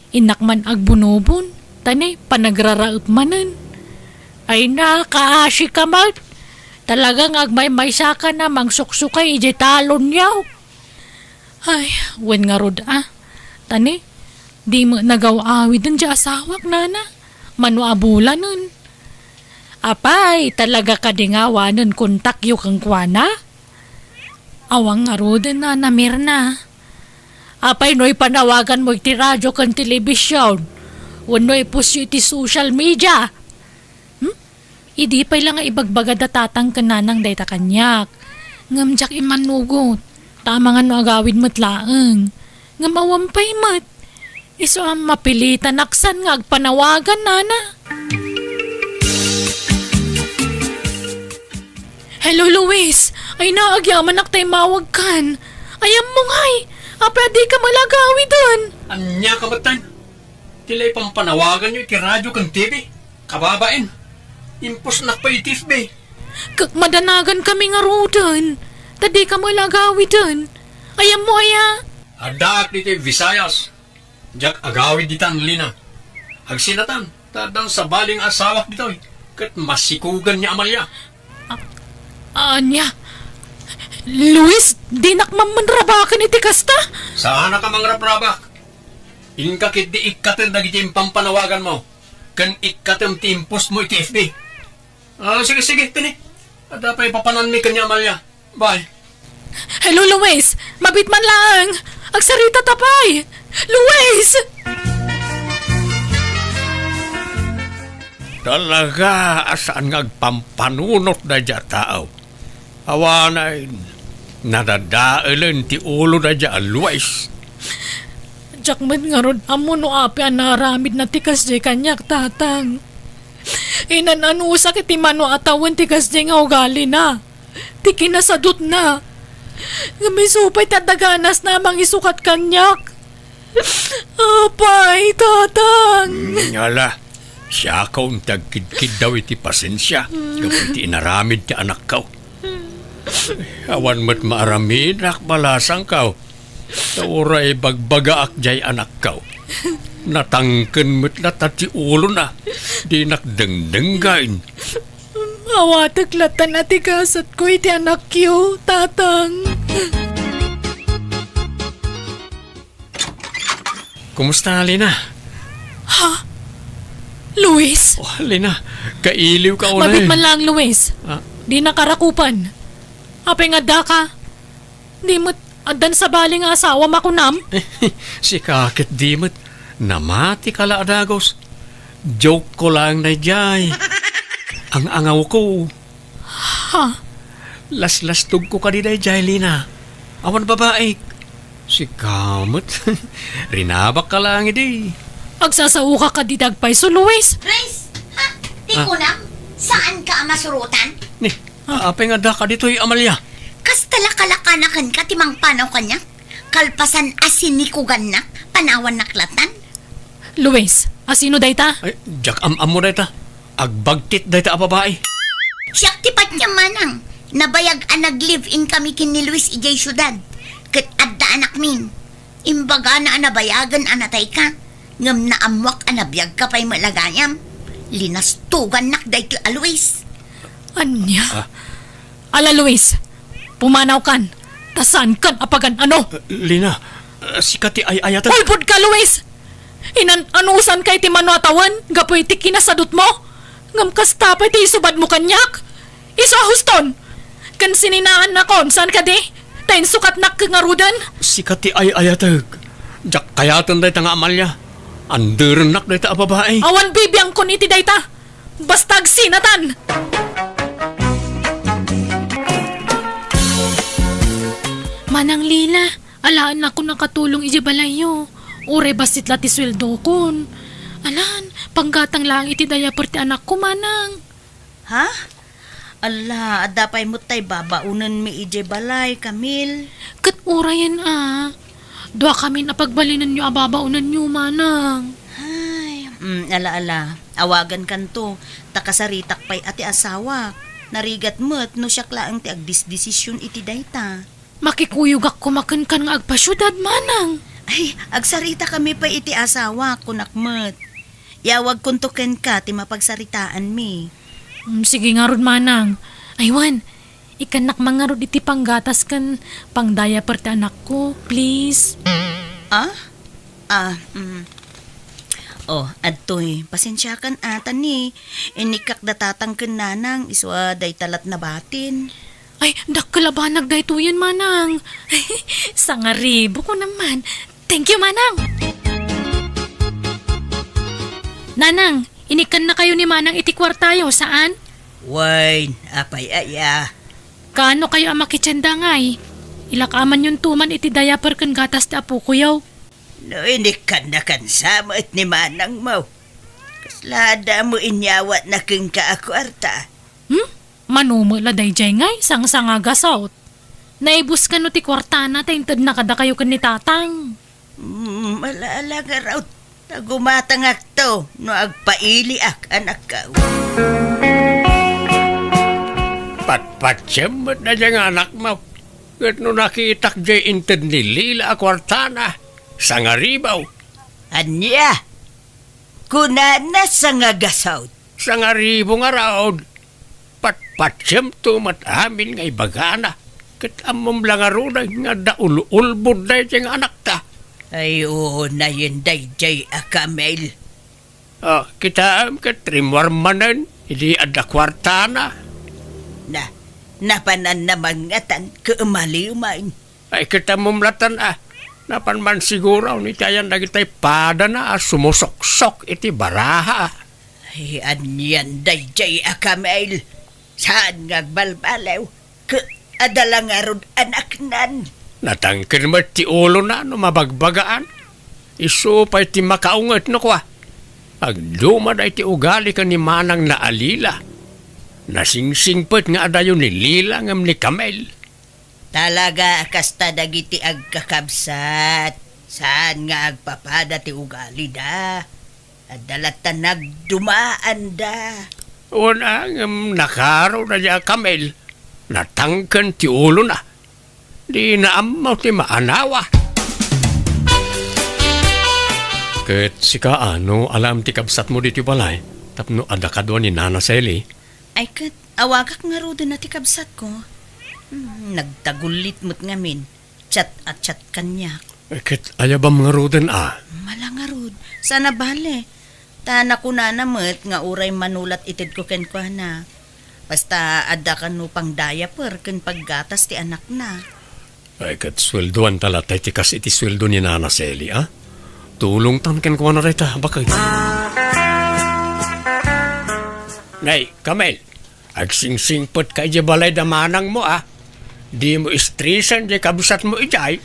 Innak man agbunobon, ta ni panagraraep manen. Ay, nakaasika met. Talaga nga agmaymaysakan a mangsuksukay idiay talonyo. Ay, wen ngarud a. Ta ni, di met nagaw-awiden diay asawak, nana. Mano a bulanen. Apay, talaga kadi nga awanen kontakyo kenkuana? Awan ngaruden, Nana Mirna. Apay no ipanawaganmo iti radio ken telebision, wenno ipusyo iti social media? Hmm? Idi pay la nga ibagbaga da tatang ken nanang dayta kaniak. Ngem diak immanugot, ta amangan no agawid met laeng. Ngem awan pay met. Isu a mapilitan a ksan nga agpanawagan, nana. Hello, Luis. Ay, naagyamanak ta immawagkan. Ay, ammo ngay. Apay a dika malagawiden. Ania ka met, Tan? Ti la ipampanawaganyo iti radio ken T V. Kababain. Impusnak pay iti F B. Ket madanagankami ngaruden, ta dika met la agawiden. Ay, ammo aya? Addaak ditoy Visayas. Diak agawid ditan, Lina. Agsinatan, ta addan sabali nga asawak ditoy, ket masikugan ni Amalia. A-, ania? Luis, dinak man manrabaken iti kasta? Saanak a mangrabrabak. Inka ketdi ikkatem dagiti impampanawaganmo, ken ikkatem ti impostmo iti F B. Ah, sige, sige, tini. Adda pay papananmi ken ni Amalia. Bye. Hello, Luis! Mabit man laeng! Agsarita ta pay! Luis! Talaga a saan nga agpampanunot daydiay a tao. Awanen, nadadaelen ti ulo daydiay a Luis. Diak met ngarud ammo no apay a naaramidna ti kasdiay kaniak, Tatang. Inan-anusak iti mano a tawen ti kasdiay nga ugalina, ti kinasadutna. Ngem isu pay ti adda ganasna a mangisukat kaniak. Apay, Tatang! Mm, ala, siakon ti agkidkiddaw iti pasensia gapu iti inaramid ti anakko. Awan met maaramidak balasangko. Ta uray bagbagaak diay anakko, natangken met latta ti ulona, dinak dengdenggen. Awatek latta ti gasatko iti anakyo, Tatang. Kumusta, Lina? Ha? Luis? Oh, Lina, kailiwka unay. Mabit man laeng, Luis. Ah? Dinaka rakupen. Apay nga addaka? Di met addan sabali nga asawam a kunam? Sika ket di met. Namatika la a dagus. Joke ko laeng daydiay. Ang-angawko. Ha? Laslastogko kadi daydiay, Lina. Awan babaik. Sika met. Rinabakka laeng idi. Agsasaoka kadi dagpayso, Luis? Luis, ha? Ti kunam, saanka a masurotan? Ni, apay nga addaka ditoy, Amalia? Kasta la kalakanakanka ti mangpanaw kaniak? Kalpasan a sinikugannak, panawannak latan? Luis, asino dayta? Ay, diak am-ammo dayta. Agbagtit dayta a babai. Siak ti patiem, manang. Nabayag a nag-live-in kami ken ni Luis idiay siudad. Ket adda anakmin. Imbagana a nabayagen a natayka. Ngem naammoak a nabiagka pay met la gayam. Linastogannak daytoy a Luis. Ania? Ah. Ala, Luis, pumanawkan, ta saankan a pagan-ano. Ah, Lina, ah, sika ti ay-ayatek. Ulbodka, Luis! Inan-anusanka iti mano a tawen gapu iti kinasadutmo, ngem kasta pay ti isubadmo kaniak? Isu a huston! Ken sininaannakon, saan kadi? Ta insukatnak ket ngaruden? Sika ti ay-ayatek. Diak kayaten dayta nga Amalia. Anderennak dayta a babai. Awan bibiangkon iti dayta. Basta agsinatan! Manang Lila, alaennakon a katulong idiay balayyo. Uray bassit la ti sueldokon. Alan, panggatang laeng iti diaper ti anakko, manang. Ha? Alla, adda pay met tay babaonenmi idiay balay, Camille. Ket urayen a, duakamin a pagbalinenyo a babaonenyo, manang. Ay, mm, ala, ala. Awagankanto, ta kasaritak pay a ti asawak. Narigat met no siak laeng ti agdisdesision iti dayta. Makikuyogak koma kenkan nga agpasiudad, manang. Ay, agsaritakami pay iti asawak, kunak met. Iawagkonto kenka ti mapagsaritaanmi. Mm, sige ngarud, manang. Ay wen, ikkannak man ngarud iti panggatas ken pangdiaper ti anakko, please. Ah? Ah, mm. Oh, adtoy, pasensiakan a ta ni, inikkak da tatang ken nanang, isu a dayta lat nabatin. Ay, dakkel a banag daytoyen, manang. Sangaribo ko naman. Thank you, manang. Nanang, inikkannakayo ni manang iti kuartayo, saan? Wen, apay aya? Kaano kayo a makitienda ngay? Ilakamanyon to man iti diaper ken gatas ti apokoyo. No inikkannakan sa met ni manangmo, kasla adda mo inyawatna kenka a kuarta? Hmm? Mano met la daydiay ngay, sangsangagasot. Naibus kano ti kuartana ta intedna kadakayo ken ni tatang. Mm, ala-ala ngarud, ta gumatangakto no agpailiak, anakko. Patpatiem met daydiay nga anakmo. Ket no nakitak diay inted ni Lila a kuartana, sangaribu. Ania? Kunana sangagasut. Sangaribu ngarud. Patpatiemto met amin nga ibagana. Ket ammom la ngaruden nga adda ul-ulbod daydiay nga anakta. Ay, unayen daydiay a Camel. Ah, kitaem ket rimmuar manen idi adda kuartana. Na, napananna man ngatan ket umaliw man. Ay, ket ammom latta a, napan man siguro iti ayan dagiti padana a sumusuksok iti baraha. Ay, anian daydiay a Camel? Saan nga agbalbaliw? Ket adda la ngarud anaknan? Natangken met ti ulona no mabagbagaan. Isu pay ti makaunget no kua. Agduma daydiay ugali ken ni manangna a Lila. Nasingsingpet nga adayo ni Lila ngem ni Camel. Talaga a kasta dagiti agkakabsat, saan nga agpapada ti ugalida. Adda latta nagdumaanda. Wen a, ngem nakaro daydiay a Camel. Natangken ti ulona. Dina ammo ti maanawa. Ket sika, a, no alaem ti kabsatmo ditoy balay, tapno adda kadua ni Nana Sally? Ay ket, awagak ngaruden a ti kabsatko. Hmm, nagtagullit met ngamin. Chat a chat kaniak. Eh, ket ayabam ngaruden a? Mala ngarud. Saan a bale. Ta nakunana met nga uray manulat itedko kenkuana. Basta adda kano pang-diaper ken paggatas ti anakna. Ay, ket sueldoanta latta iti kas iti sueldo ni Nana Sally, a? Tulongtan kenkuana dayta, baket. Nay, Camel, agsingsingpetka idiay balay da manangmo, a? Dimo istresen diay kabsatmo idiay.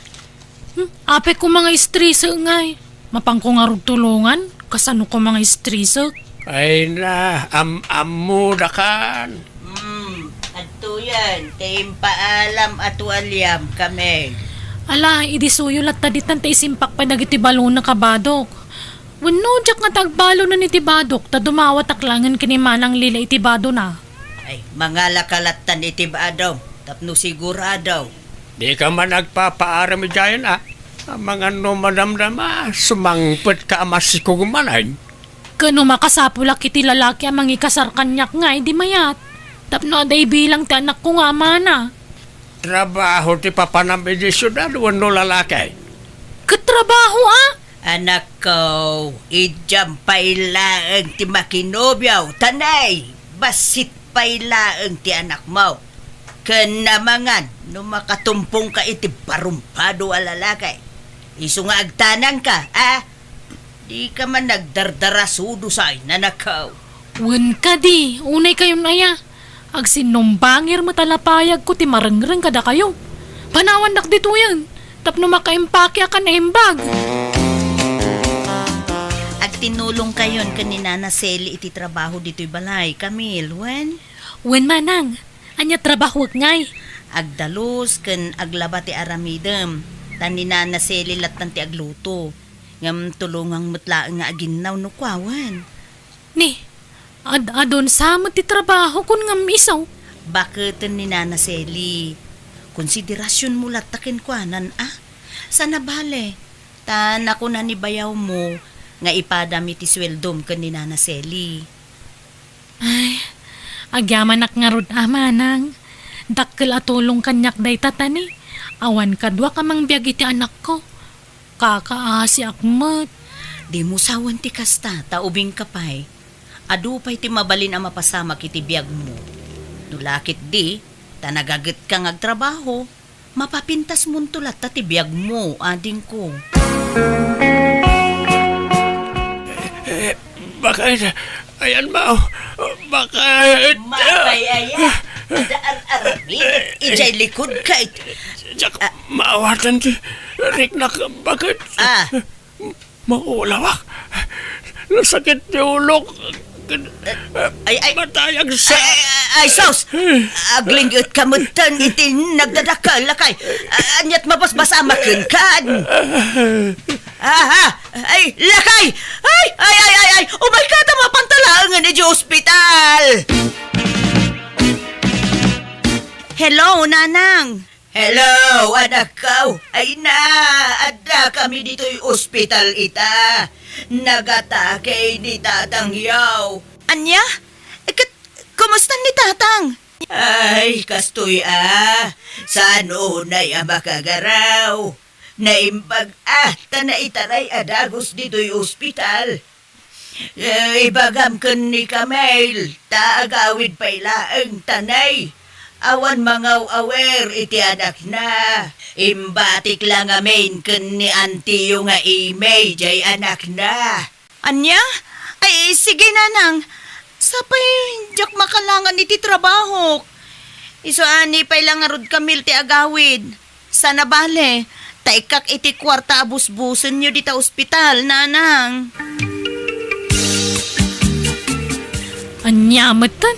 Hmm, apay koma nga istrese ngay. Mapanko ngarud tulongan? Kasano koma nga istrese? Ay na, am-ammodakan. Hmm, adtoyen, ti impaalam a tualiam, Camel. Ala, idi suyo latta ditan ta isimpak pay dagiti balona, kabadok. Wenno, diak ngata agbalon iti badok, ta dumawatak laengen ken ni Manang Lila iti badona. Ay, mangalaka lattan iti badom, tapno sigurado. Dika man agpapaaram idiayen, a? Amangan no madamdama, sumangpetka a masikog manen. Ken no makasapulak iti lalaki a mangikasar kaniak ngay, di mayat. Tapno adda ibilang ti anakko nga amana. Trabaho ti papanam idiay siudad wenno lalaki? Ket trabaho, a? Anakko, idiam pay laeng ti makinobio, ta nay, bassit pay laeng ti anakmo. Ken amangan no makatumpongka iti barumpado a lalaki. Isu nga agtanangka, a? Dika man nagdardarasudo say, nanakaw. Wen kadi, unay kayon aya. Agsinnumbangir met a lapayagko ti marengreng kadakayo. Panawandak ditoyen, tapno makaimpake a kan naimbag. Agtinulong kayon ken ni Nana Sally iti trabaho ditoy balay, Camille, wen? Wen, manang. Ania trabahok ngay? Agdalus ken aglaba ti aramidem. Ta ni Nana Sally lattan ti agluto. Ngem tulongang met laeng nga aginnaw no kuawen. Ni, ad-adun sa met ti trabaho kun ngem isu. Baketen ni Nana Sally. Konsiderasionmo latta kenkuanan, a? Saan a bale, ta nakuna ni bayawmo nga ipadam iti sueldom ken ni Nana Sally. Ay, agyamanak ngarud a manang. Dakkel a tulong kaniak dayta ta ni, awan kaduak a mangbiag iti anakko. Kakaasiak met. Dimo sawen ti kasta, ta ubingka pay. Adu pay ti mabalin a mapasamak iti biagmo. No la ketdi, ta nagagetka nga agtrabaho, mapapintasmonto latta ti biagmo, adingko. Eh, bakit? Ayan, Mao. Bakit? Mapay aya. Adda ar-aramid. Ijay likod ka it-, Diak Ah. maawatan ti riknak. Bakit? Ah. Maulawak. Nasakit ti ulok. Ay, ay. Matayag sa Ay, ay, ay, ay, sus! Aglinget ka metten iti nagdadakkel, lakay. Ah, aniat mabasbasamaken kan? Aha! Ay, lakay! Ay, ay, ay, ay, ay! Umay ka ta mapantalaengen iti ospital! Hello, Nanang! Hello, anakko! Ay na, adda kami ditoy ospital ita. Nagatake ni Tatang yaw. Anya? Ket, kumusta ni Tatang? Ay, kastoy a. Saan unay a makagaraw? Naimbag a, ta naitaray a dagus ditoy ospital. Eh, ibagam ken ni Camille, ta agawid pay laeng tanay. Awan mangaw-awer iti anakna. Imbatik la ngamin ken ni antiyo nga Imay jay anakna. Anya? Ay, sige, Nanang. Sapay, diak makalangan iti trabahok. Isu a ni pay la ngarud Camille ti agawid. Sana bale, ta ikkak iti kuarta a busbusenyo dita ospital, Nanang. Ania metten?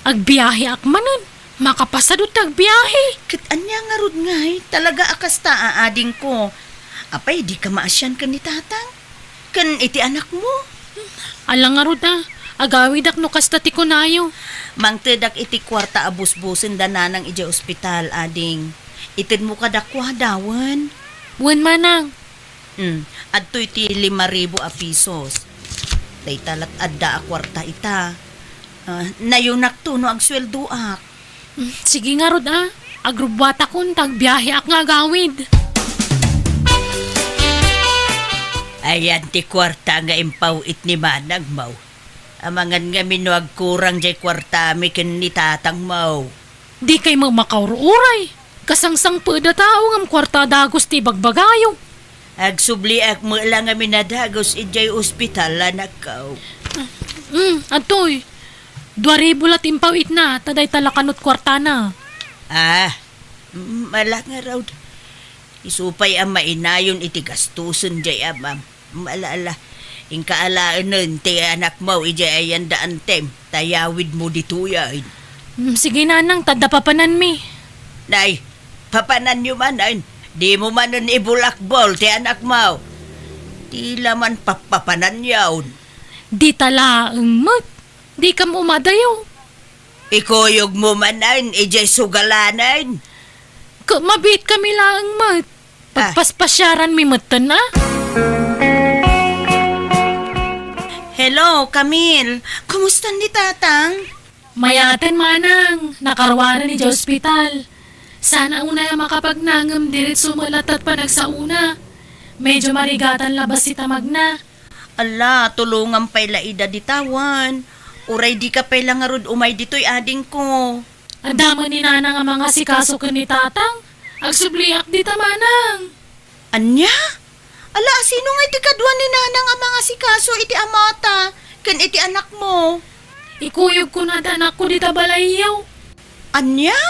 Agbiaheak manen. Makapasado ti agbiahe. Ket ania ngarud ngay, talaga a kasta a adingko. Apay, dika maasian ken ni Tatang? Ken iti anakmo? Ala ngarud a, agawidak no kasta ti kunayo. Mangtedak iti kuarta a busbusen da Nanang idiay ospital, ading. Itedmo kadakuada, wen? Wen, Manang. Hmm, adtoy ti lima ribu a pisos. Dayta lat adda a kuarta ita. Ah, nayonakto no agsueldoak. Hmm, sige ngarud a. Agrubbuatakon ta agbiaheak nga agawid. Ayan ti kuarta nga impaw-it ni manangmo. Amangan ngamin no agkurang jay kuartami ken ni tatangmo. Dikay met makaururay. Kasangsangpet a tao ngem kuarta dagus ti ibagbagayo. Agsubliak met la ngamin a dagus idiay ospital, anakko. Mm, adtoy. Dua ribu la ti impaw-itna, ta dayta la kanut kuartana. Ah, mm, ala ngarud. Isu pay a mainayon iti gastusen jay amam. Ala, ala. Inka alaenen ti anakmo idiay ayan da antem, ta yawidmo ditoyen. Mm, sige, nanang, ta adda papananmi. Nay, papananyo manen. Dimo manen ibulakbol ti anakmo. Di la man pappapananyon. Dita laeng met. Dikam umadayo. Ikuyogmo manen idiay sugalanen. Ket mabiitkami laeng met. Ah. Pagpaspasiaranmi metten a. Hello, Camille. Kumusta ni Tatang? Mayaten, manang. Nakaruaren idiay ospital. Sana unay a makapagnangem diretso met latta ti panagsaona. Medyo marigatan la bassit a magna. Ala, tulongam pay la ida dita wen. Uray dika pay la ngarud umay ditoy, adingko. Adda met ni nanang a mangasikaso ken ni tatang. Agsubliak dita, manang. Ania? Ala, sino ngay ti kadua ni nanang a mangasikaso iti amata ken iti anakmo? Ikuyogko nga adda anakko dita balayyo. Ania?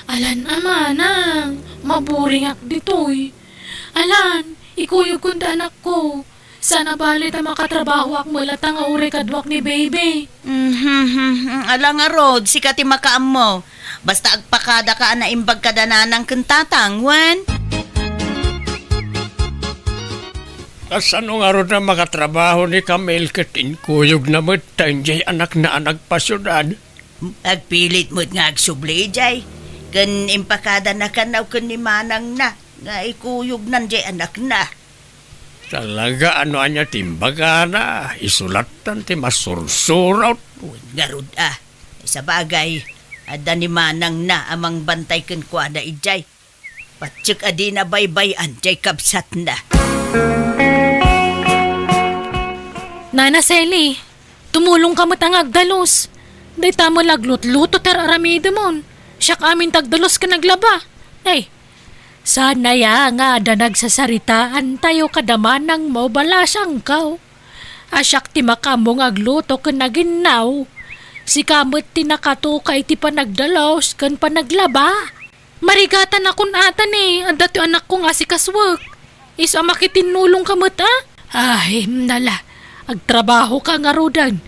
Alan a, manang, maburingak ditoy. Alan, ikuyogko ti anakko. Sana bale ta makatrabahoak met latta nga uray kaduak ni baby. Mhm, mhm. Ala ngarud, sika ti makaammo. Basta agpakadaka a naimbag kada nanang ken tatang, wen? Kasano ngarud a makatrabaho ni Camille ket inkuyogna met ta idiay anakna a nagpasiudad? Agpilit met nga agsubli idiay, ken impakadana kanaw ken ni manangna nga ikuyognan diay anakna. Talaga, no ania ti imbagana, isu lattan ti masursurot. Wen ngarud a, sabagay, adda ni manangna a mangbantay kenkuana idiay. Patiek a dina baybay-an diay kabsatna. Nana Sally, tumulongka met a nga agdalus. Dayta met la aglutluto ti ar-aramidemon. Siak amin ti agdalus ken aglaba. Ay, saan aya nga adda nagsasaritaantayo kada manangmo, balasangko? A siak ti makaammo nga agluto ken aginnaw. Sika met ti nakatuka iti panagdalus ken panaglaba. Marigatanakon ata ni adda ti anakko nga asikasuek. Isu a makitinnulongka met a? Ay, nala, agtrabahoka ngaruden.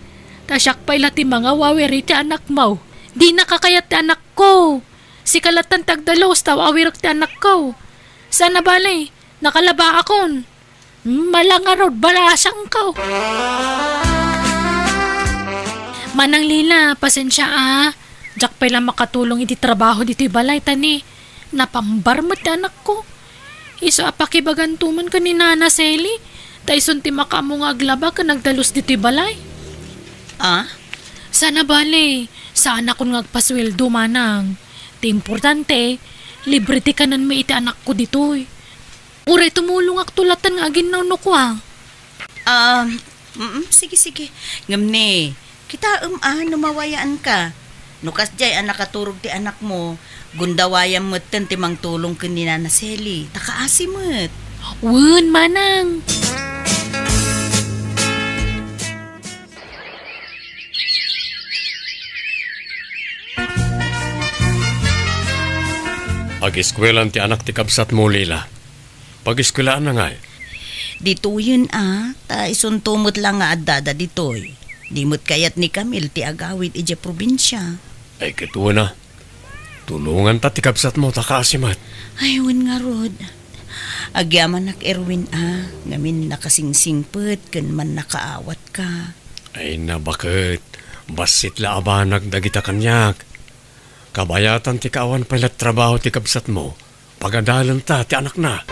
Ta siak pay la ti mangawawir iti anakmo. Dinaka kayat ti anakko. Sika lattan ti agdalus ta awirek ti anakko. Saan a bale, nakalabaakon. Hmm, ala ngarud, balasangko. Manang Lila, pasensia a. Diak pay la makatulong iti trabaho ditoy balay ta ni, napambar met ti anakko. Isu a pakibaganto man ken ni Nana Sally, ta isun ti makaammo nga aglaba ken agdalus ditoy balay. Ah? Sana bale, saanakon nga agpasueldo, manang. Ti importante, libre ti kanenmi iti anakko ditoy. Uray tumulongakto latta nga aginnaw no kua. Ah, mm, sige, sige. Ngem ni, kitaem a no mawayaanka. No kasdiay a nakaturog ti anakmo, gundawayam metten ti mangtulong ken ni Nana Sally, ta kaasi met. Wen, manang. Agiskuelan ti anak ti kabsatmo, Lila. Pagiskuelaanna ngay? Ditoyen a, ta isunto met la nga addada ditoy. Di met kayat ni Camille ti agawid idiay probinsia. Ay, ket wen a. Tulonganta ti kabsatmo ta kaasi met. Ay, wen ngarud. Agyamanak, Erwin a, ngamin nakasingsingpet ken mannakaawatka. Ay, nabaket. Bassit la a banag dagita kaniak. Kabayatan ti kaawan pay la trabaho ti kabsatmo. Pagadalenta ti anakna.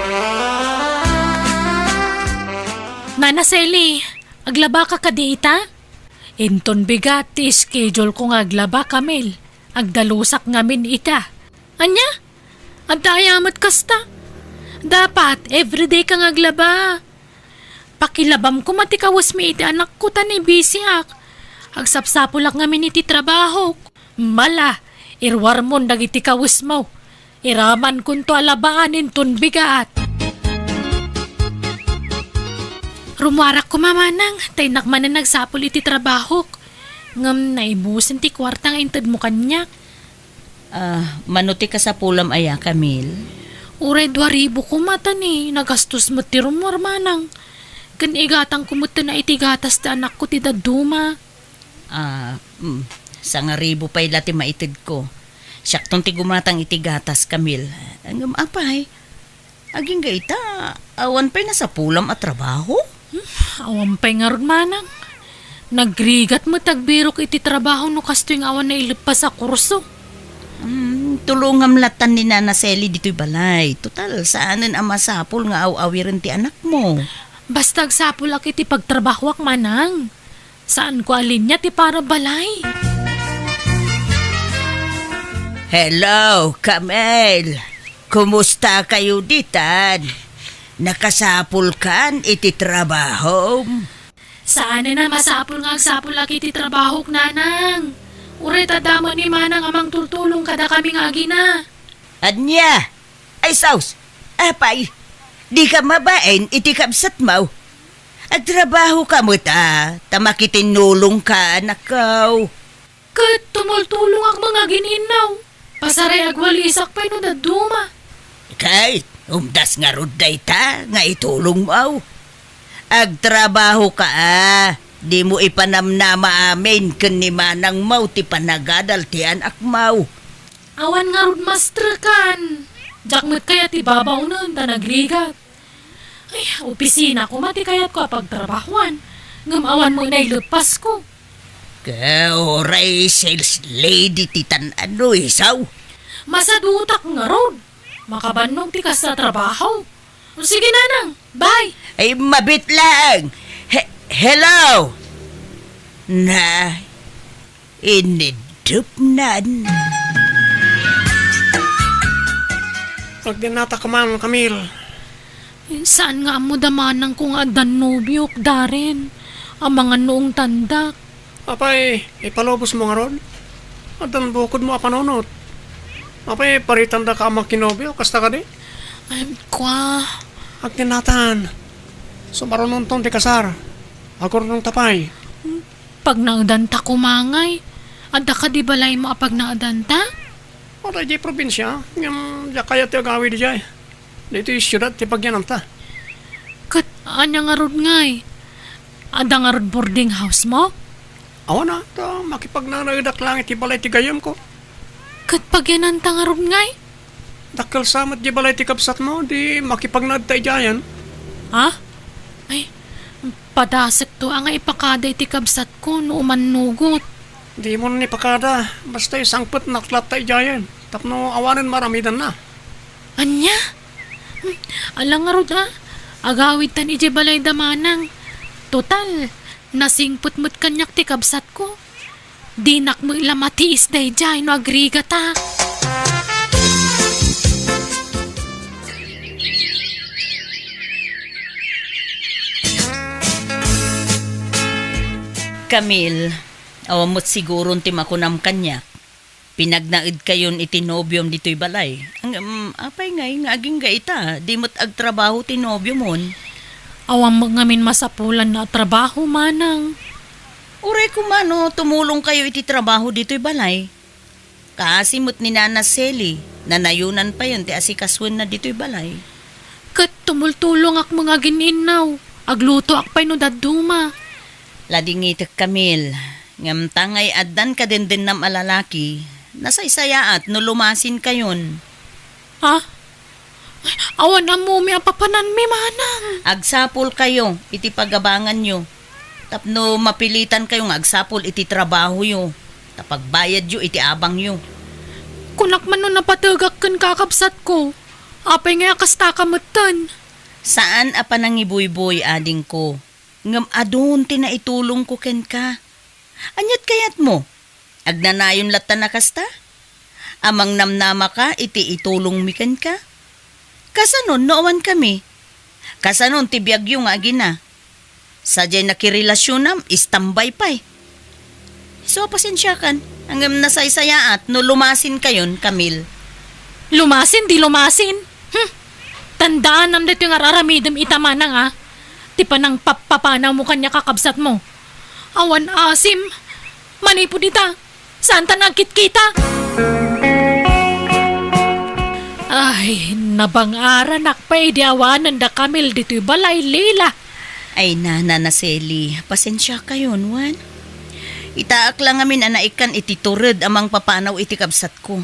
Nana Sally, aglabaka kadi ita? Inton bigat ti schedule ko nga aglaba, Camille. Agdalusak ngamin ita. Ania? Adda aya met kasta? Dapat, everyday ka nga aglaba. Pakilabam koma ti kawesmi iti anakko ta ni bisiak. Agsapsapulak ngamin iti trabahok. Mala, iruarmon dagiti kawesmo. Iramankonto a labaan inton bigat. Rumuarak koma, manang, ta innak manen nagsapul iti trabahok. Ngem naibusen ti kuarta nga intedmo kaniak. Ah, mano ti kasapulam aya, Camille? Uray dua ribu koma ta ni nagastos met ti rumuar, manang. Ken igatangko met iti gatas ti anakko ti dadduma. Ah, mm, sangaribu pay la ti maitedko. Siakton ti gumatang iti gatas, Camille. Ngem apay, agingga ita, awan pay nasapulam a trabaho? Hmm, awan pay ngarud, manang. Nagrigat met agbirok iti trabaho no kastoy nga awan naileppas a kurso. Hmm, tulongam latan ni Nana Sally ditoy balay. Total, saanen a masapul nga aw-awiren ti anakmo. Basta agsapulak iti pagtrabahoak, manang. Saanko a linia ti para balay. Hello, Camille. Kumusta kayo ditan? Nakasapulkan iti trabahom? Saanen a masapul nga agsapulak iti trabahok, nanang. Uray ta damo ni manang a mangtultulong kadakami nga agina. Ania? Ay, sus! Apay, dika mabain iti kabsatmo? Agtrabahoka met a, ta makitinnulongka, anakko. Ket tumultulongak met nga agin-innaw. Pasaray agwalisak pay no dadduma. Ket, umdas ngarud dayta nga itulongmo. Agtrabahoka a, dimo ipanamnama amin ken ni manangmo ti panagadal ti anakmo. Awan ngarud, maestro, kan. Diak met kayat ti babaonen ta nagrigat. Ay, opisina koma ti kayatko a pagtrabahoan, ngem awan met naileppasko. Ket uray sales lady ti tan-ano, isaw? Masadutak ngarud. Makabannog ti kasta a trabaho. O sige, nanang. Bye. Ay, mabit lang. He-, hello? Na, inidupnan. Agdinata ka man, Camille. Saan nga ammo da manangko nga addan nobiok, Darren? Amangan no ungtandak. Apay, ipalubosmo ngarud? Addan bukodmo a panunot. Apay, paritandaka a makinobio, kasta kadi? Ay, kua. Agdinatan. Sumarunonton ti kasar. Agurnongta pay. Pagnaedanta koma ngay. Adda kadi balaymo a pagnaedanta? Adda idiay probinsia, ngem diak kayat ti agawid idiay. Ditoy siudad ti pagyananta. Ket ania ngarud ngay? Adda ngarud boarding house mo? Awan a, ta makipagnaenaedak lang iti balay ti gayyemko. Ket pagyananta ngarud ngay? Dakkel sa met di balay ti kabsatmo, di makipagnaedta idiayen. Ha? Ay, padasekto a nga ipakada iti kabsatko no umannugot. Dimon ipakada, basta isangpetnak latta idiayen, tapno awanen maaramidanna. Ania? Hmm, ala ngarud a, agawidtan idiay balayda manang. Total, nasingpet met kaniak ti kabsatko. Dinak met la matiis daydiay no agrigata. Camille, awan met siguron ti makunam kaniak. Pinagnaedkayon iti nobiom ditoy balay. Ngem, apay ngay nga agingga ita, di met agtrabaho ti nobiomon? Awan met ngamin masapulanna a trabaho, manang. Uray koma no tumulongkayo iti trabaho ditoy balay. Kaasi met ni Nana Sally, nanayonan payen ti asikasuenna ditoy balay. Ket tumultulongak met nga agin-innaw, aglutoak pay no dadduma. Ladingitek, Camille, ngem ta ngay addan kadendennam a lalaki, nasaysayaat no lumasinkayon. Ha? Awan ammomi a papananmi, manang. Agsapulkayo iti pagabanganyo tapno mapilitankayo nga agsapul iti trabahoyo, ta pagbayadyo iti abangyo. Kunak man no napategak ken kakabsatko, apay nga kasta ka metten? Saan a panangibuyboy, adingko, ngem adun ti naitulongko kenka. Aniat kayatmo? Agnanayon latta a kasta? Amangnamnamaka iti itulongmi kenka? Kasanon no awan kami? Kasanon ti biagyo nga agina? Sadiay nakirelasionam, istambay pay. Isu a pasensiakan, ngem nasaysayaat no lumasinkayon, Camille. Lumasin, di lumasin? Hmm. Tandaanam daytoy nga ar-aramidem ita, manang, a. Ti panangpappapanawmo kaniak a kabsatmo. Awan asim. Manipud ita, saanta nagkitkita. Ay, nabang-aranak pay idi awanen da Camille ditoy balay, Leila. Ay, Nana Sally, pasensiakayon, wen. Itaak la ngamin a naikkan iti tured a mangpapanaw iti kabsatko.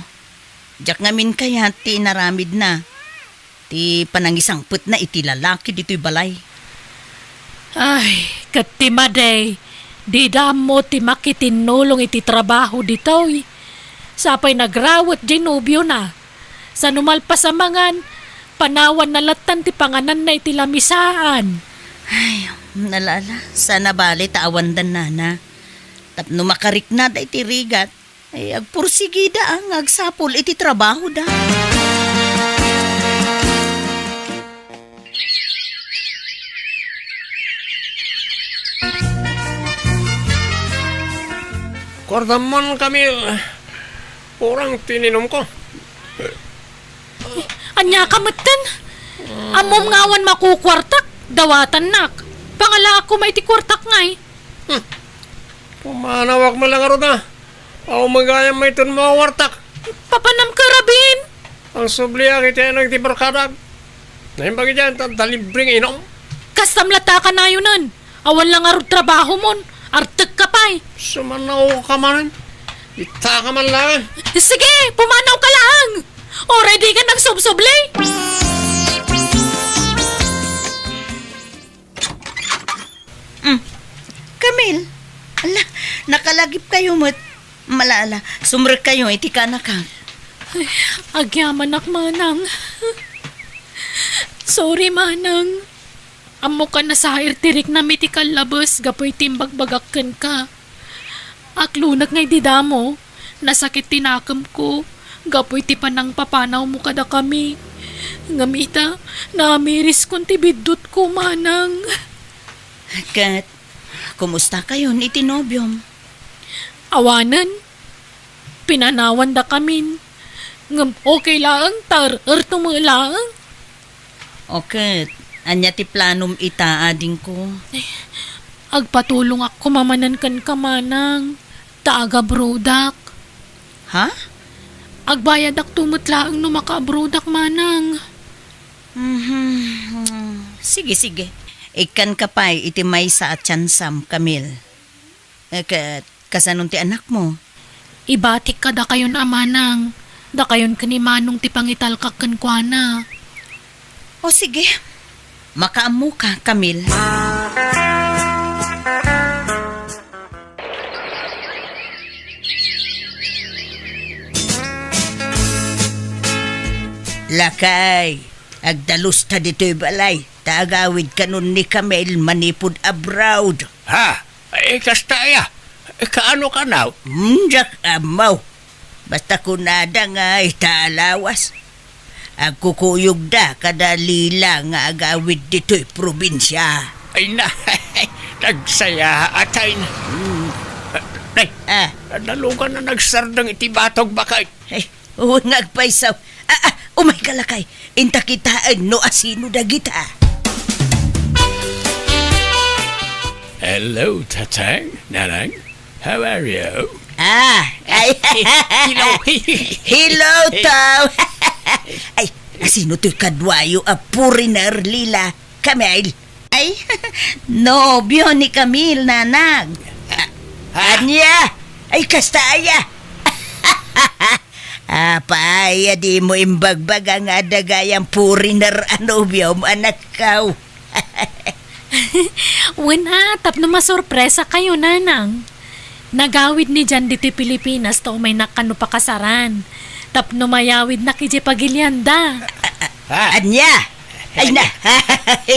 Diak ngamin kayat ti inaramidna, ti panangisangpetna iti lalaki ditoy balay. Ay, ket ti madi, dida ammo ti makitinnulong iti trabaho ditoy. Sapay nagrawet diay nobiona. Sano malpas a mangan, panawanna lattan ti pangananna iti lamisaan. Ay, ala, ala, saan a bale ta awandan, Nana. Tapno makariknada iti rigat, ay, agpursigida, a, nga agsapul iti trabahoda. Kuartam man, Camille. Kurang ti ininumko. Ania ka metten? Ammom nga awan makukuartak, dawatannak. Pangalaak koma iti kuartak ngay. Hmm. Pumanawak met la ngarud a. Aw, magayam mayton mawartak. Papanam ka, Rabin? Ang subliak iti anag ti barkadak. Naimbag idiay, ta, ta libre nga inom. Kastam latta a kanayonen. Awan la ngarud trabahomon. Artek ka pay. Sumanaw ka manen. Ita ka man lang. Sige, pumanaw ka lang. Already ka nagsubsubli. Mm. Camille, ala, nakalagipkayo met. Ala, ala, sumrekkayo iti kanaka. Ay, agyamanak, manang. Sorry, manang. Ammok a nasair ti riknam iti kallabes gapu iti imbagbagak kenka. Aklunek nga idi damo, nasakit ti nakemko gapu iti panangpapanawmo kadakami. Ngem ita, naamiriskon ti biddutko, manang. Ket, kumustakayon iti nobiom? Awanen, pinanawandakamin. Ngem okay laeng ta er-erto met laeng. O ket, ania ti planom ita, adingko? Agpatulongak koma manen kenka, manang, ta agabroadak. Ha? Agbayadakto met laeng no makaabroadak, manang. Mhm. Sige, sige. Ikkanka pay iti maysa a tiansam, Camille. Eh, ket, kasanon ti anakmo? Ibatik kadakayon a manang, dakayon ken ni Manong ti pangitalkak kenkuana. O sige, makaammoka, Camille. Dakay, agdalusta ditoy balay, ta agawidkanon ni Camille manipud abroad. Ha? Ay, kasta aya? Kaano kanaw? Hmm, diak ammo. Basta kunada nga ita a lawas, agkukuyogda kada Lila nga agawid ditoy probinsia. Ay na, nagsayaat ay na. Hmm. Nay, Ah. Nalugan na nagsardeng iti batog bakay. Ay, wen nga agpayso. Ah, ah, umayka lakay. Inta kitaen no asino dagita. Hello, Tatang, Nanang. How are you? Ah, ay. Hello. Hello, Tom. Ay, asino toy kaduayo a foreigner, Lila? Camille? Ay, nobio ni Camille, Nanang. Ah, Ha? Ania? Ay, kasta aya. Apay a dimo imbagbaga nga adda gayam foreigner a nobiom, anakko? Wen a, tapno masorpresakayo, Nanang. Nagawid ni Jan ditoy Pilipinas ta umaynak kano pakasaran. Tapno mayawidnak idiay pagilianda. Ha? Ania? Ay na.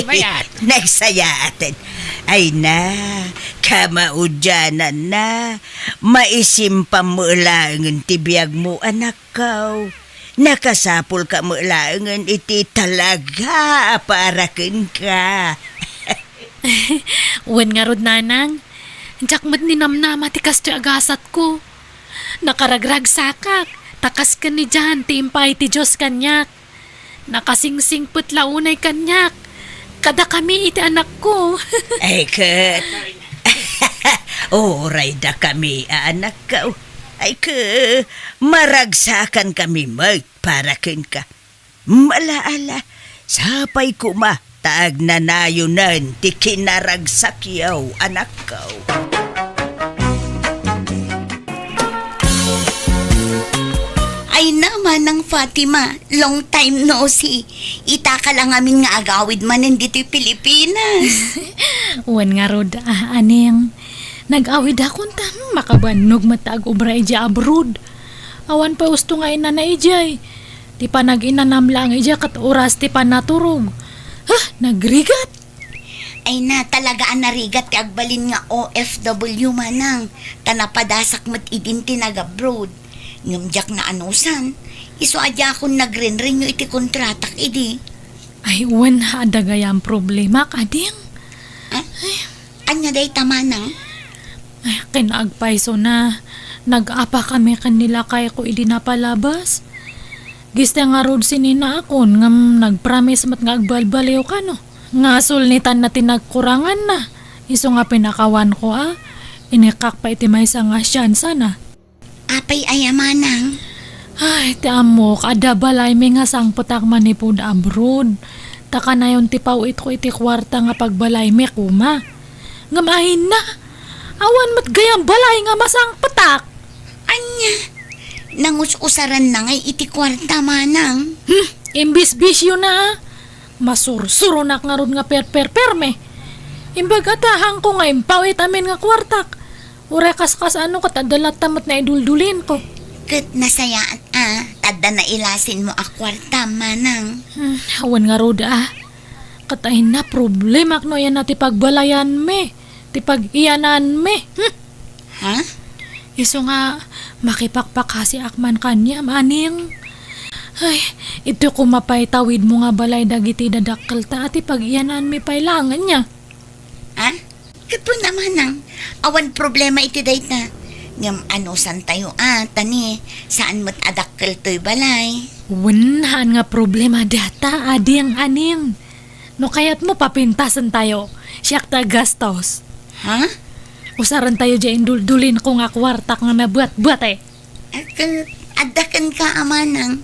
Mayat. Nagsayaaten. Ay na. Kamaudiananna. Maisimpam met laengen ti biagmo, anakko. Nakasapulka met laengen iti talaga a para kenka. Wen ngarud, Nanang. Diak met ninamnama ti kastoy a gasatko. Nakaragragsakak, ta kas ken ni Jan ti impaay ti Dios kaniak. Nakasingsingpet la unay kaniak, kadakami iti anakko. Ay, ket, uray dakami a anakko. Ay, ket, maragsakankami met para kenka. Ala, ala, sapay koma ta agnanayonen ti kinaragsakyo, anakko. Ay na, Manang Fatima, long time no see. Itaka la ngamin nga agawid manen ditoy Pilipinas. Wen ngarud, ah, Aning. Nag-awidakon ta, hmm, makabannog met ta agubra idiay abroad. Awan pay usto nga inana idiay. Ti panag-inanam laeng idiay ket oras ti panaturog. Huh, nagrigat! Ay na, talaga a narigat ti agbalin nga O F W, Manang. Ta napadasak met idin ti nag-abroad. Ngem diak naanusan, isu a diakon nagrenrenew iti kontratak idi. Ay, wen, adda gayam problemak, ading. Ah? Ay. Ania dayta, Manang? Ay, ken agpaysona, nag-apakami ken ni lakayko idi napalabas. Gista ngarud sininaakon ngem nagpromise met nga agbalbaliw kano. Nga sulnitanna ti nagkuranganna. Isu nga pinakawanko a, inikkak pay iti maysa nga siansa na. Apay aya, Manang? Ay, ti ammok, adda balaymi nga sangpetak manipud abroad. Ta kanayon ti paw-itko iti kuarta nga pagbalaymi koma. Ngem ay na, awan met gayam balay nga masangpetak. Ania? Nangus-usaranna ngay iti kuarta, Manang? Hmm, imbisbisiona, a. Masursuronak ngarud nga perperperme. Imbag a tahangko nga impaw-it amin nga kuartak. Uray kaskas-ano ket adda latta met naiduldulinko. Ket nasayaat a, ta adda nailasinmo a kuarta, Manang. Hmm, awan ngarud a. Ket ay na, problemak no ayanna ti pagbalayanmi, ti pag-iyananmi. Hmm? Ha? Isu nga, makipakpakasiak man kaniam, Aning. Ay, iti koma pay tawidmo nga balay dagiti dadakkelta a ti pag-iyananmi pay laeng ania. Ha? Ket wen a, Manang, awan problema iti dayta. Ngem anusantayo a, ta ni, saan met a dakkel toy balay. Wen, haan nga problema dayta, Ading, Aning. No kayatmo, papintasentayo. Siak ti aggastos. Ha? Usarentayo diay induldulinko nga kuartak nga nabuatbuat, eh. Ket adda kenka a, Manang.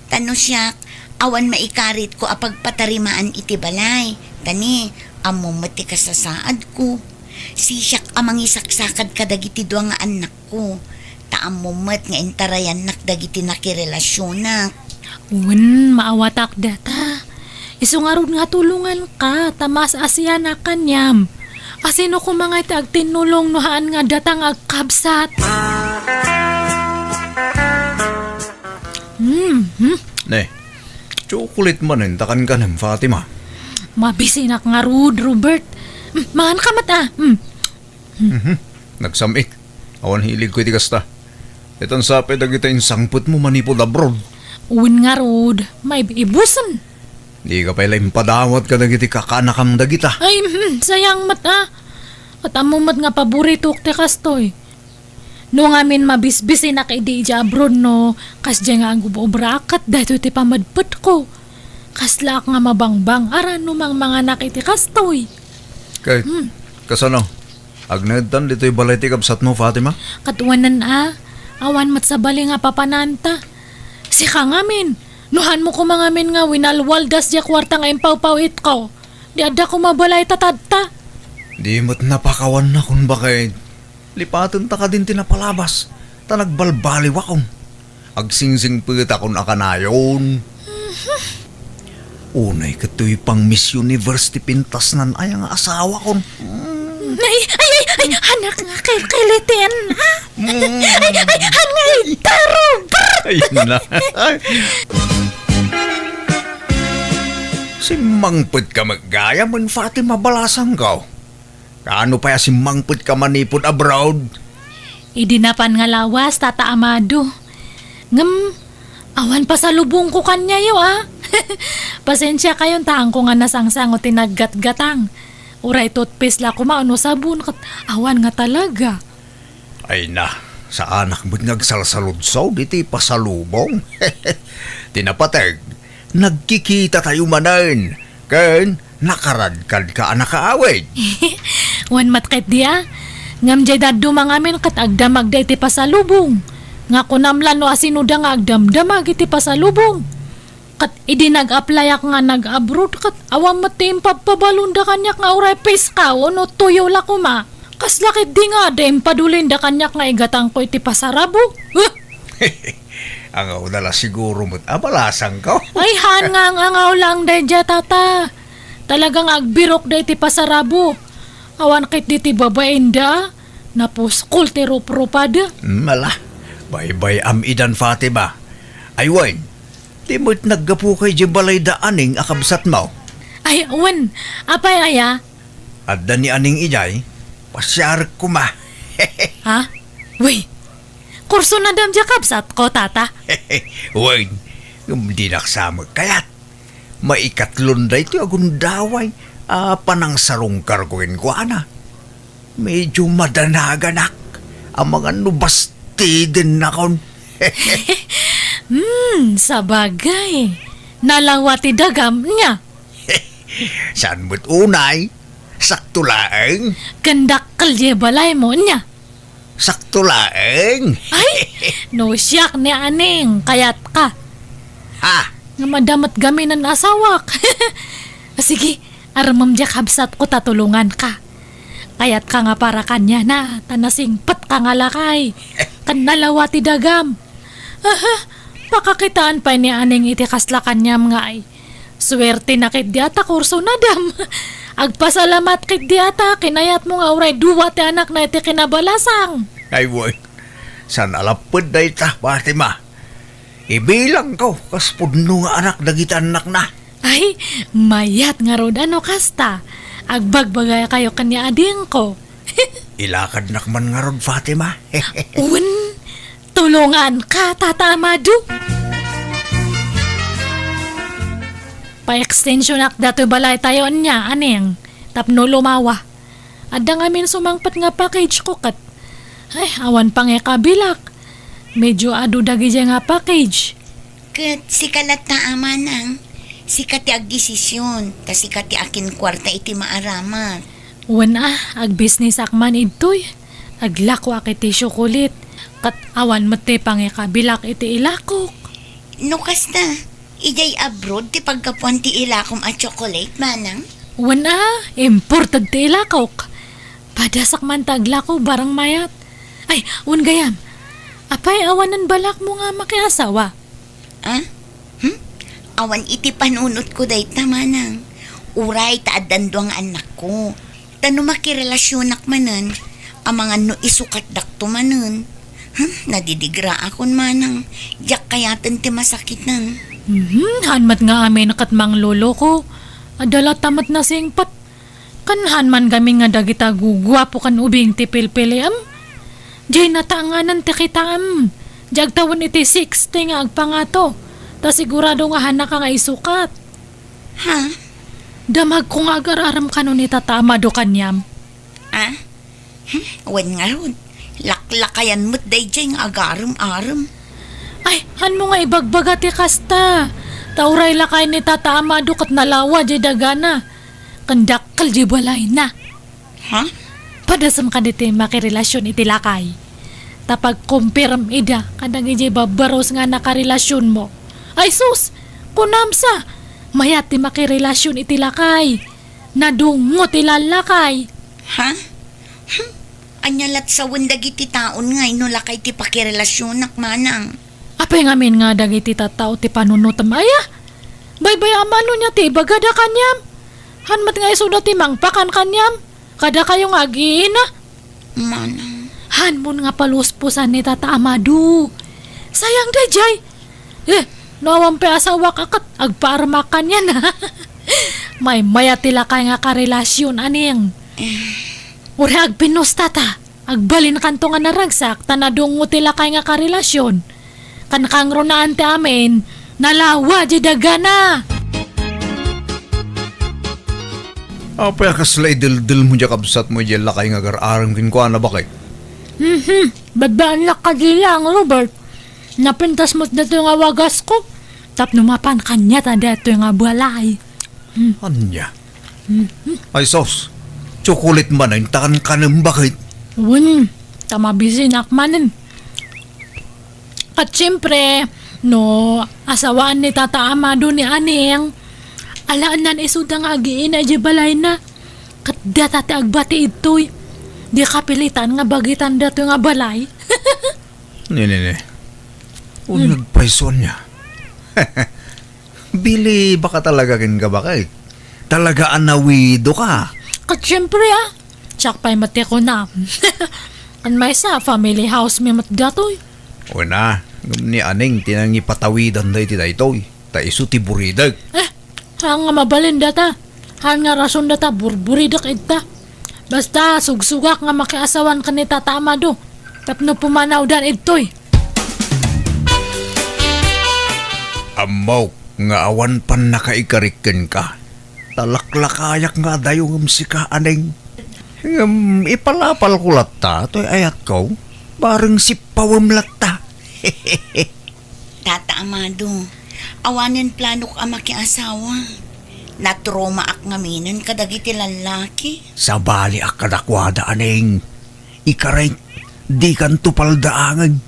Ta no siak, awan maikaritko a pagpatarimaan iti balay. Ta ni, ammom met ti kasasaadko. Sisiak a mangisaksakad kadagiti dua nga annakko. Ta ammom met nga intarayannak dagiti nakirelasionak. Wen, maawatak dayta. Isu ngarud nga tulonganka, ta maas-asianak kaniam. Asino koma nga ti agtinnulong no haan nga dayta nga agkabsat? Hmm, hmm. Ne. Chocolate manen ta kankanem, Fatima. Mabisinak ngarud, Robert. Mm, mangan ka met, a. Mm. Mhm. Nagsam-it. Awan hilig ko iti kasta. Itan sapay dagita insangpetmo manipud abroad. Wen ngarud, maib-ibusen. Dika pay la impadawat kadagiti kakaanakam dagita. Ay, mm, sayang met, a. Ket ammo met nga paboritok ti kastoy. No ngamin mabisbisinak idi idiay abroad no kasdiay nga agub-ubraak ket daytoy ti pamedpetko. Kaslaak nga mabangbang-ara no mangmanganak iti kastoy. Kay, Hmm. kasano? Agnaedtan ditoy balay ti kabsatmo, Fatima? Ket wen a, awan met sabali nga papananta. Sika ngamin, no hanmo koma ngamin nga winalwaldas diay kuarta nga impawpaw-itko, di adda koma balay ta tatta. Di met napakawannakon baket. Lipatenta kadin ti napalabas, ta nagbalbaliwakon. Agsingsingpetakon a kanayon. Unay ket toy pang Miss Universe ti pintasnan aya nga asawakon. Ay, ay, ay, ay, anak nga kilkiliten, ha? Mm. Ay, ay, ay, han nga itaro, brr! Ay, na. Ay. Simmangpetka met gayam, Fatima, balasangko. Kaano pay a simmangpetka manipud abroad? Idi napan nga lawas, Tata Amado. Ngem, awan pasalubongko kaniayo, a. Pasensiakayon ta haanko nga nasangsango ti naggatgatang. Uray toothpaste la koma wenno sabon, ket awan nga talaga. Ay na, saanak met nga agsalsaludsod iti pasalubong. Ti napateg, nagkikitatayo manen, ken nakaradkadka a nakaawid. Wen met ketdi a, ngem diay dadduma ngamin ket agdamagda iti pasalubong. Nga kunam la no asinoda nga agdamdamag iti pasalubong. Ket idi nag-applyak nga nag-abroad, ket awan met ti impabpabalonda kaniak nga uray piskaw wenno tuyo la koma. Kasla ketdi nga adda impadulinda kaniak nga igatangko iti pasarabo. Angawda la siguro met a balasangko. Ay, haan nga ang-angaw lang daydiay, Tata. Talaga nga agbirokda iti pasarabo. Awan ketdi ti babainda. Napuskol ti ruprupada. Mala, baybay-am idan, Fatima. Ay wen, di met naggapuka idiay balay da Aning a kabsatmo? Ay, wen, apay aya? Adda ni Aning idiay, pasiarek koma. Ha? Wen, kursunadam diay kabsatko, Tata? Wen, ngem dinak sa met kayat. Maikatlon daytoy a gundaway a panangsarungkarko kenkuana. Medyo madanaganak amangan no bastidennakon. Hmm, sabagay. Nalawa ti dagam nia. Saan met unay? Sakto laeng. Ken dakkel diay balaymo nia. Sakto laeng. Ay, no siak ni Aning, kayatka. Ha? Nga madamot gaminen asawak. Sige, armem diay kabsatko ta tulonganka. Kayatka nga para kaniana, ta nasingpetka nga lakay. Ken nalawa ti dagam. Aha, pakakitaan pay ni Aning iti kasla kaniam nga ay. Suertena ketdi a ta kursunadam. Agpasalamat ketdi a ta kinayatmo nga uray dua ti anakna iti kinabalasang. Ay, wen. Saan a lapped dayta, Fatima. Ibilangko kas pudno nga anak dagiti annakna. Ay, mayat ngarud a no kasta. Agbagbagaykayo ken ni Adingko. Ilakadnak man ngarud, Fatima. Wen, tulonganka, Tata Amado. Pa-extensionak datoy balaytayo ania, Aning, tapno lumawa. Adda ngamin sumangpet nga package ko ket, ay, awan pangikabilak. Medyo adu dagidiay nga package. Ket sika latta a manang, sika ti agdesision, ta sika ti akinkuarta iti maaramat. Wen a, agbisnisak man idtoy. Aglakoak iti siokolit, ket awan met ti pangikabilak iti ilakok. No kasta, idiay abroad ti paggapuan ti ilakom a chocolate, manang? Wen a, imported ti ilakok. Padasak man ta aglako barang mayat. Ay, wen gayam, apay awanen balakmo nga makiasawa? Ah? Hmm? Awan iti panunotko dayta, manang. Uray ta addan dua nga annakko. Ta no makirelasionak manen, amangan no isukatdakto manen. Hmm? Nadidigraakon, manang. Diak kayaten ti masakiten. Mhm, haan met nga amin ket mangloloko. Adda latta met nasingpet. Ken haan man gamin nga dagita guguapo ken ubing ti pilpiliam. Diay natanganan ti kitaem. Diay agtawen iti sixty nga agpangato. Ta sigurado nga haanka nga isukat. Ha? Damagko nga agar-arem kano ni Tata Amado kaniam. Ah? Hmm? Wen ngarud, laklakayan met daydiay nga agarem-arem. Ay, hanmo nga ibagbaga ti kasta. Ta uray lakay ni Tata Amado ket nalawa diay dagana. Ken dakkel diay balayna. Ha? Padasem kadi ti makirelasyon iti lakay. Ta pagkumpirem ida kadagiti babbaros nga nakarelasyonmo. Ay sus! Kunam sa! Mayat ti makirelasyon iti lakay. Nadungngo ti lallakay. Ha? Hmm? Ania lat sawen dagiti taon nga no lakay ti pakirelasyonak, manang? Apay ngamin nga dagiti tattao ti panunotem aya? Baybay-am no ania ti ibagada kaniam? Haan met nga isuda ti mangpakan kaniam? Kadakayo nga agiina? Manang. Hanmon nga palusposan ni Tata Amado. Sayang daydiay. Eh, no awan pay asawak a ket agpaarmak kaniana. Maymaya ti lakay nga karelasyon, aning. Eh. Uray agpinnos, Tata. Agbalinkanto nga naragsak ta nadungngo ti lakay nga karelasyon. Ken kangrunaan ti amin, nalawa diay dagana. Apay a kasla ideldelmo diay kabsatmo idiay lakay nga agar-arem kenkuana, baket? Mhm. Babaannak kadi laeng, Robert. Napintas met datoy nga wagasko. Tapno mapan kaniata datoy nga balay. Hmm. Ania? Mhm. Ay sus, tsokolit manen ta kankanem, baket? Wen, ta mabisinak manen. Ket siempre, no asawaan ni Tata Amado ni Aning, alaennan isuda nga agiina idiay balayna. Ket data ti agbati idtoy. Di kapilitan nga bagitan datoy nga balay. Ne, ne, ne. Hmm. Uneg pay, Sonia. Bili baka talaga kenka, baket. Talaga a nawidoka. Ket siempre, ah. Siak pay met ti kunam. Ken maysa, family house mi met datoy. Wen a, ngem ni Aning ti nangipatawidan daydi daytoy, ta isu ti buridek. Eh, haan nga mabalin data. Haan nga rason data, burburidek ita. Basta, sugsugak nga makiasawan ken ni Tata Amado. Tapno pumanawdan idtoy. Ammok nga awan pannakaikarik kenka. Ta laklakayak nga adayo ngem sika, Aning. Ngem ipalapalko latta toy ayatko, bareng sippawem latta. Tata Amado, awanen planok a makiasawa. Natromaak ngaminen kadagiti lallaki. Sabaliak kadakuada, Aning. Ikarik, dikanto paldaangen,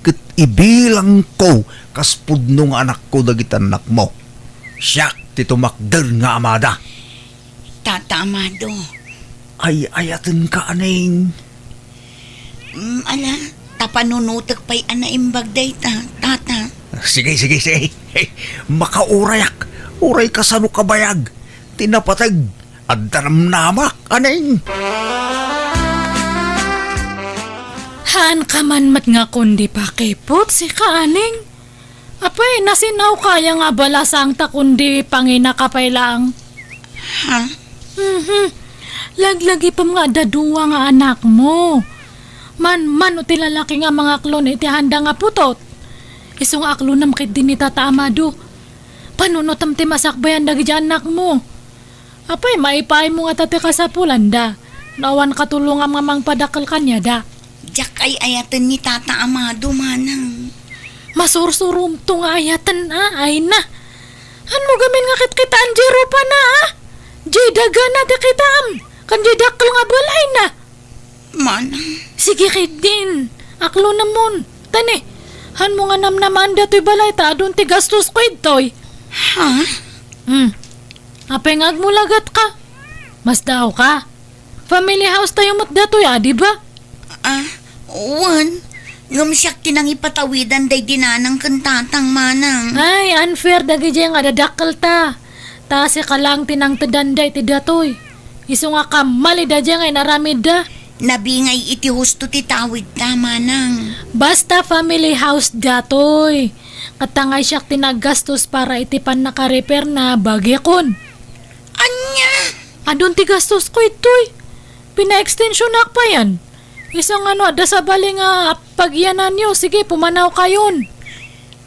ket ibilangko kas pudno nga anakko dagiti annakmo. Siak ti tumakder nga amada. Tata Amado. Ay-ayatenka, Aning. Mm, ala, ta panunotek pay a naimbag dayta, Tata. Sige, sige, sige. Makaurayak. Uray kasano kabayag ti napateg. Adda namnamak, Aning. Haanka man met nga kundi pakiput, sika, Aning. Apay, nasin-awka aya nga abala, saan ta kundi panginaka pay laeng? Ha? Mhm. Laglagipem nga adda dua nga anakmo. Manmano ti lalaki nga mangaklon iti haanda nga putot. Isu nga aklonem ketdi ni Tata Amado. Panunotem ti masakbayan dagiti annakmo. Apay, maipaaymo ngata ti kasapulanda no awan katulongam nga mangpadakkel kaniada? Diak ay-ayaten ni Tata Amado, manang. Masursuromto nga ayaten, a, ay na. Hanmo gamin nga kitkitaan diay rupana, a? Diay dagana ti kitaem, ken diay dakkel nga balayna. Manang. Sige ketdin, aklonemon. Tani, hanmo nga namnamaen datoy balay ta adun ti gastosko idtoy. Ha? Hmm. Apay nga agmulagatka? Masdaawka? Family house tayo met datoy, a, di ba? Ah, wen. Ngem siak ti nangipatawidan daydi nanang ken tatang, manang. Ay, unfair dagiti nga dadakkelta. Ta sika laeng ti nangtedanda iti datoy. Isu nga kammalida diay nga inaramidda. Nabingay iti husto ti tawidta, manang. Basta family house datoy. Ket ta nga siak ti naggastos para iti pannaka-repair na bagikon. Ania? Adun ti gastosko itoy. Pinaekstensionak payen. Isu nga no adda sabali nga pagyananyo, sige, pumanawkayon.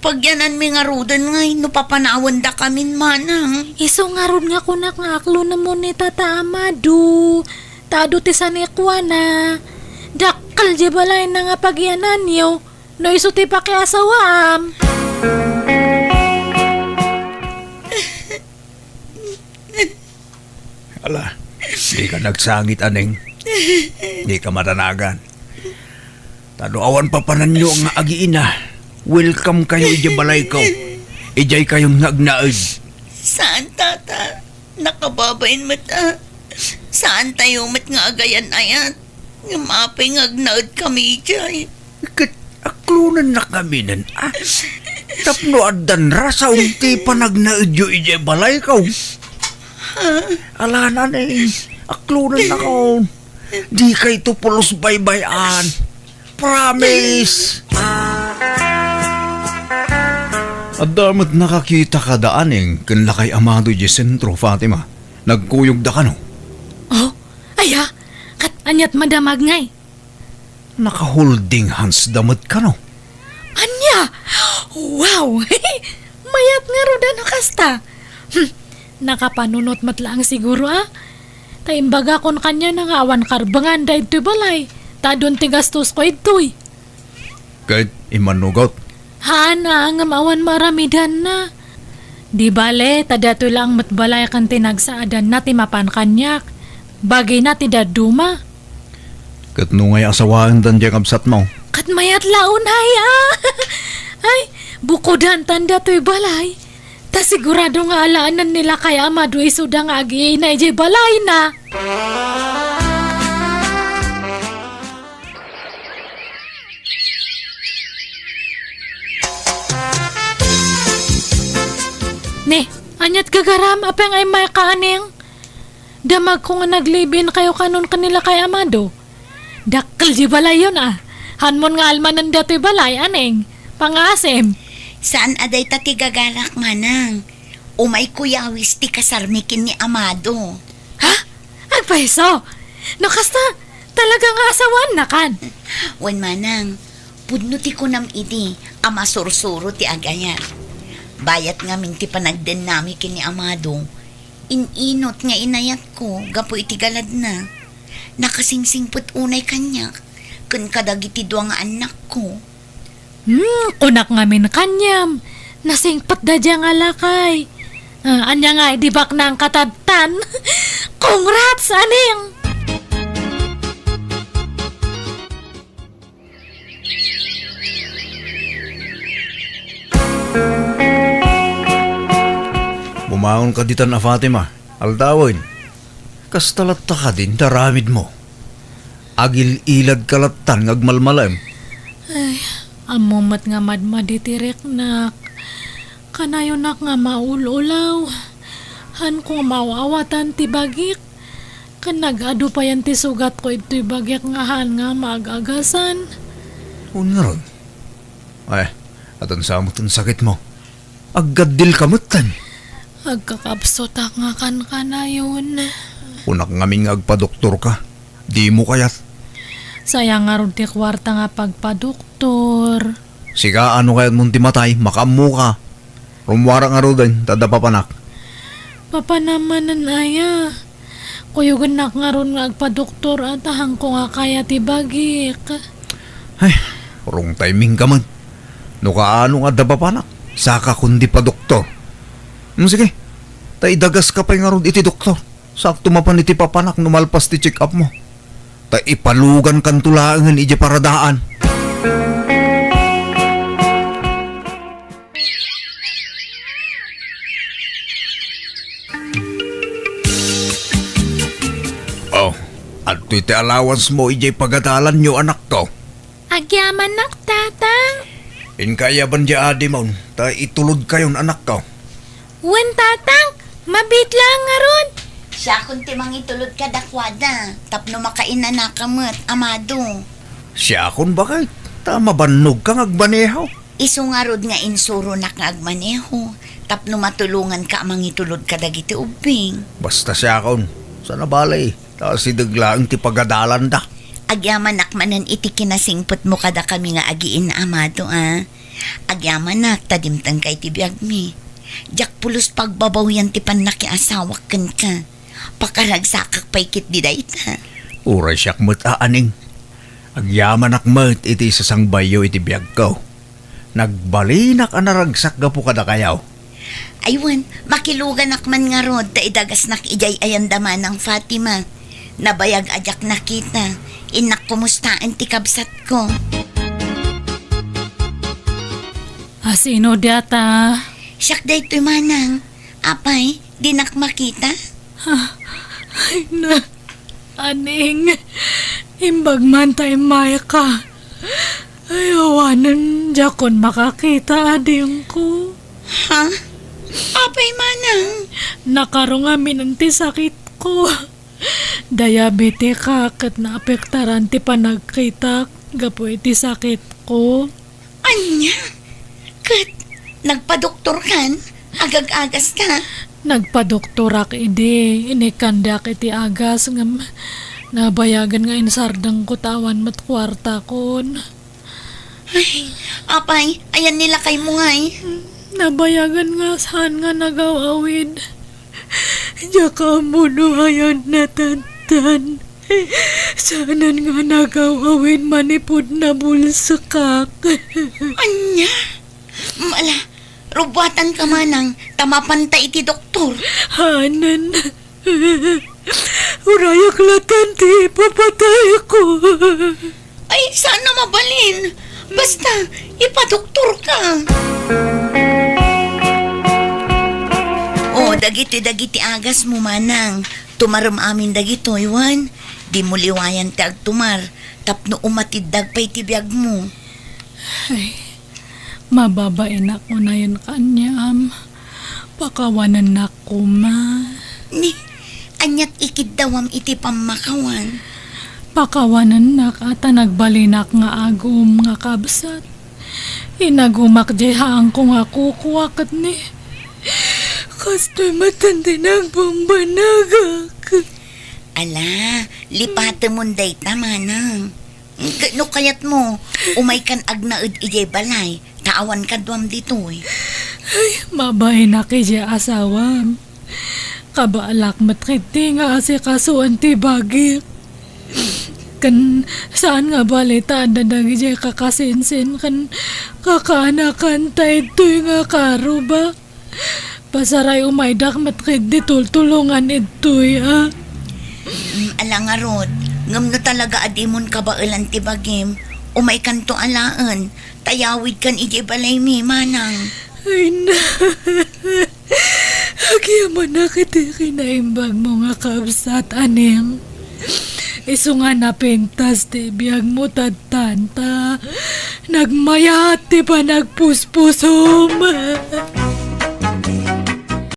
Pagyananmi ngaruden ngay no papanawendakamin, manang. Isu ngarud nga kunak nga aklonemon ni Tata Amado. Ta adu ti sanikuana. Dakkel diay balayna nga pagyananyo. No isu ti pakiasawaam. Ala, dika nagsangit, Aneng. Dika madanagan. Ta no awan papananyo nga agiina, welcome kayo idiay balayko. Idiay kayon nga agnaed. Saan, Tata? Nakababain met a. Saan tayo met nga agayan-ayat? Ngem apay nga agnaedkami idiay? Ket aklonennak ngaminen a. Tapno addan rason ti panagnaedyo idiay balayko. Ala, Aneng, aklonennakon. Dikayto pulos baybay-an. Promise! Adda met nakakita kada, Aneng, ken lakay Amado idiay sentro, Fatima. Nagkuyogda kano? Oh, aya, ket aniat madamag ngay? Naka-holding hands da met kano. Ania? Wow! Mayat ngarud a no kasta. Hmm, nakapanunot met laeng siguro a. Ta imbagakon kaniana nga awan karbengan daytoy balay, ta adun ti gastosko idtoy. Ket immanugot? Haan a, ngem awan maaramidanna. Di bale, ta daytoy laeng met balay ken ti nagsaadanna ti mapan kaniak. Bagina ti dadduma. Ket no ngay asawaendan diay kabsatmo? Ket mayat la unay a. Ay, bukodantan daytoy balay. Ta sigurado nga alaenen ni lakay Amado isuda nga agiina idiay balayna. Ne, aniat gagaram, apay nga immayka, Aneng? Damagko nga nag-live-in kayo kanon ken ni lakay Amado. Dakkel diay balayyon a. Hanmon nga almanen daytoy balay, Aneng. Pangaasim. Saan a dayta ti gagarak, manang. Umayko yawis ti kasarmi ken ni Amado. Ha? Agpayso? No kasta, talaga nga asawaannakan? Wen, manang, pudno ti kunam idi a masursuro ti agayat. Bayat ngamin ti panagdennami ken ni Amado. In-inot nga inayatko gapu iti galadna. Nakasimsingpet unay kaniak ken kadagiti dua nga annakko. Hmm, kunak ngamin kaniam. Nasingpet daydiay nga lakay. Ah, ania nga, di baknang katadtan? Congrats, Aneng! Bumangon ka ditan a Fatima. Aldawen. Kasta latta kadin ti aramidmo. Agil-iladka lattan nga agmalmalem. Ay, ammo met nga madmadi ti riknak. Kanayonak nga maul-ulaw. Haanko nga maaw-awatan ti bagik. Ken nag-adu payen ti sugatko idtoy bagik nga haan nga maag-agasan. Wen ngarud. Ay, adun sa met ti sakitmo. Aggaddilka metten. Agkakabsutak nga kankanayon. Kunak ngamin nga agpadoktorka. Dimo kayat? Sayang ngarud ti kuarta nga pagpadoktor. Sika, no kayatmon ti matay, makaammoka. Rummuarak ngaruden, ta adda papanak. Papanam manen aya? Kuyogennak ngarud nga agpadoktor a ta haanko nga kaya ti bagik. Ay, wrong timing ka met. No kaano nga adda papanak, saka kundi padoktor. Hmm, sige. Ta idagaska pay ngarud iti doktor. Sakto mapan iti papanak no malpas ti check-up mo. Ta ipalugankanto laengen idiay paradaan. Oh, adtoy ti allowance mo idiay pagadalanyo, anakko. Agyamannak, Tatang. Inka ayaban diay adimon, ta itulodkayon, anakko. Wen, Tatang, mabiit laeng ngarud. Siakon ti mangitulod kadakuada, tapno makainanaka met, Amado. Siakon, baket, ta mabannogka nga agmaneho. Isu ngarud nga insuronak nga agmaneho tapno matulonganka a mangitulod kadagiti ubbing. Basta siakon, saan a bale, ta asideg laeng ti pagadalanda. Agyamanak manen iti kinasingpetmo kadakami nga agiin-amado a. Agyamanak ta dimtengka iti biagmi. Diak pulos pagbabawian ti pannakiasawak kenka. Pakaragsakak pay ketdi dayta. Uray siak met a, Aning. Agyamanak met iti sasangbayyo iti biagko. Nagbalinak a naragsak gapu kadakayo. Ay wen, makiluganak man ngarud ta idagasnak idiay ayanda Manang Fatima. Nabayag a diak nakita. Innak kumustaen ti kabsatko. A sino diata? Siak daytoy, Manang. Apay, dinak makita? Ah, ay na, Aning, imbag man ta immayka. Ay, awanen, diakon makakita, adingko. Ha? Apay, Manang? Nakarungamin ti sakitko. Diabetika ket naapektaran ti panagkitak gapu iti sakitko. Ania? Ket nagpadoktorkan? Agag-agaska? Nagpadoktorak idi, inikkandiak iti agas ngem nabayagen nga insardengko ta awan met kuartakon. Ay, apay, ayan ni lakaymo ngay? Nabayagen nga saan nga nagaw-awid. Diak ammo no ayan natantan. Saanen nga nagaw-awid manipud nabulsekak. Ania? Mala, rubuatanka manang ta mapanta iti doktor. Hanen. Urayak latan ti ipapatayko. Ay, saan a mabalin. Basta, ipadoktorka. O, dagiti, dagiti agasmo, manang. Tumarem amin dagitoy, wen. Dimo liwayan ti agtumar, tapno umatiddag pay ti biagmo. Ay, mababainak unayen kaniam. Pakawanennak koma. Ni, aniat ikiddawam iti pammakawan? Pakawanennak a ta nagbalinak nga agum nga kabsat. Inagumak diay haangko nga kukua ket ni, kastoy met ti nagbambanagak. Ala, lipatemon dayta, manang. Ket no kayatmo, umaykan agnaed idiay balay, ta awan kaduam ditoy. Ay, mabainak idiay asawam. Kabaalak met ketdi nga asikasuen ti bagik. Ken saan nga bali ta adda dagidiay kakasinsin ken kakaanakan ta idtoy nga karubak. Pasaray umaydak met ketdi tultulongan idtoy, a? Mm, ala ngarud, ngem no talaga a dimon kabaelan ti bagim, umaykanto alaen, ta yawidkan idiay balaymi, manang. Ay na, agyamanak iti kinaimbagmo nga kabsat, Aning. Isu nga napintas ti biagmo tattanta, nagmayat ti panagpuspusom.